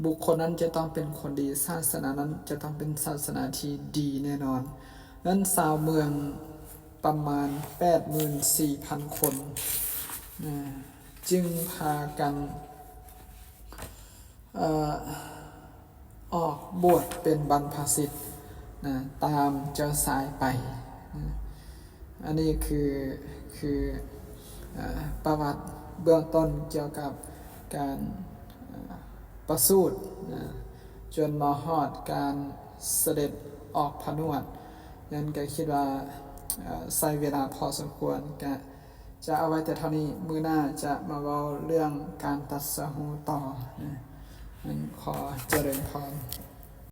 ບຸກຄົນນັ້ນຈະຕ້ອງເປັນຄົນດີ, ສາສະໜານັ້ນຈະຕ້ອງເປັນສາສະໜາທີ່ດີແນ່ນອນ. ນັ້ນ ຊາວເມືອງປະມານແປດໝື່ນສີ່ພັນຄົນ ນະ ຈຶ່ງພາກັນ ເອີ ອອກບວດເປັນບັນພະສິດນະ ຕາມເຈົ້າຊາຍໄປນະ. ອັນນີ້ຄື ຄື ເອີ ປະຫວັດເບື້ອງຕົ້ນກ່ຽວກັບການ ເອີ ປະສູດນະ ຈົນມາຮອດການສະເດັດອອກຜະນວດ. ນັ້ນກໍຄິດວ່າ ເອີ ໃຊ້ເວລາພໍສົມຄວນ ກະຈະເອົາໄວ້ແຕ່ເທົ່ານີ້. ມື້ໜ້າຈະມາເວົ້າເລື່ອງການຕັດສະຮູ້ຕໍ່ນະ. ນັ້ນ ຂໍຈະເລີນພອນ.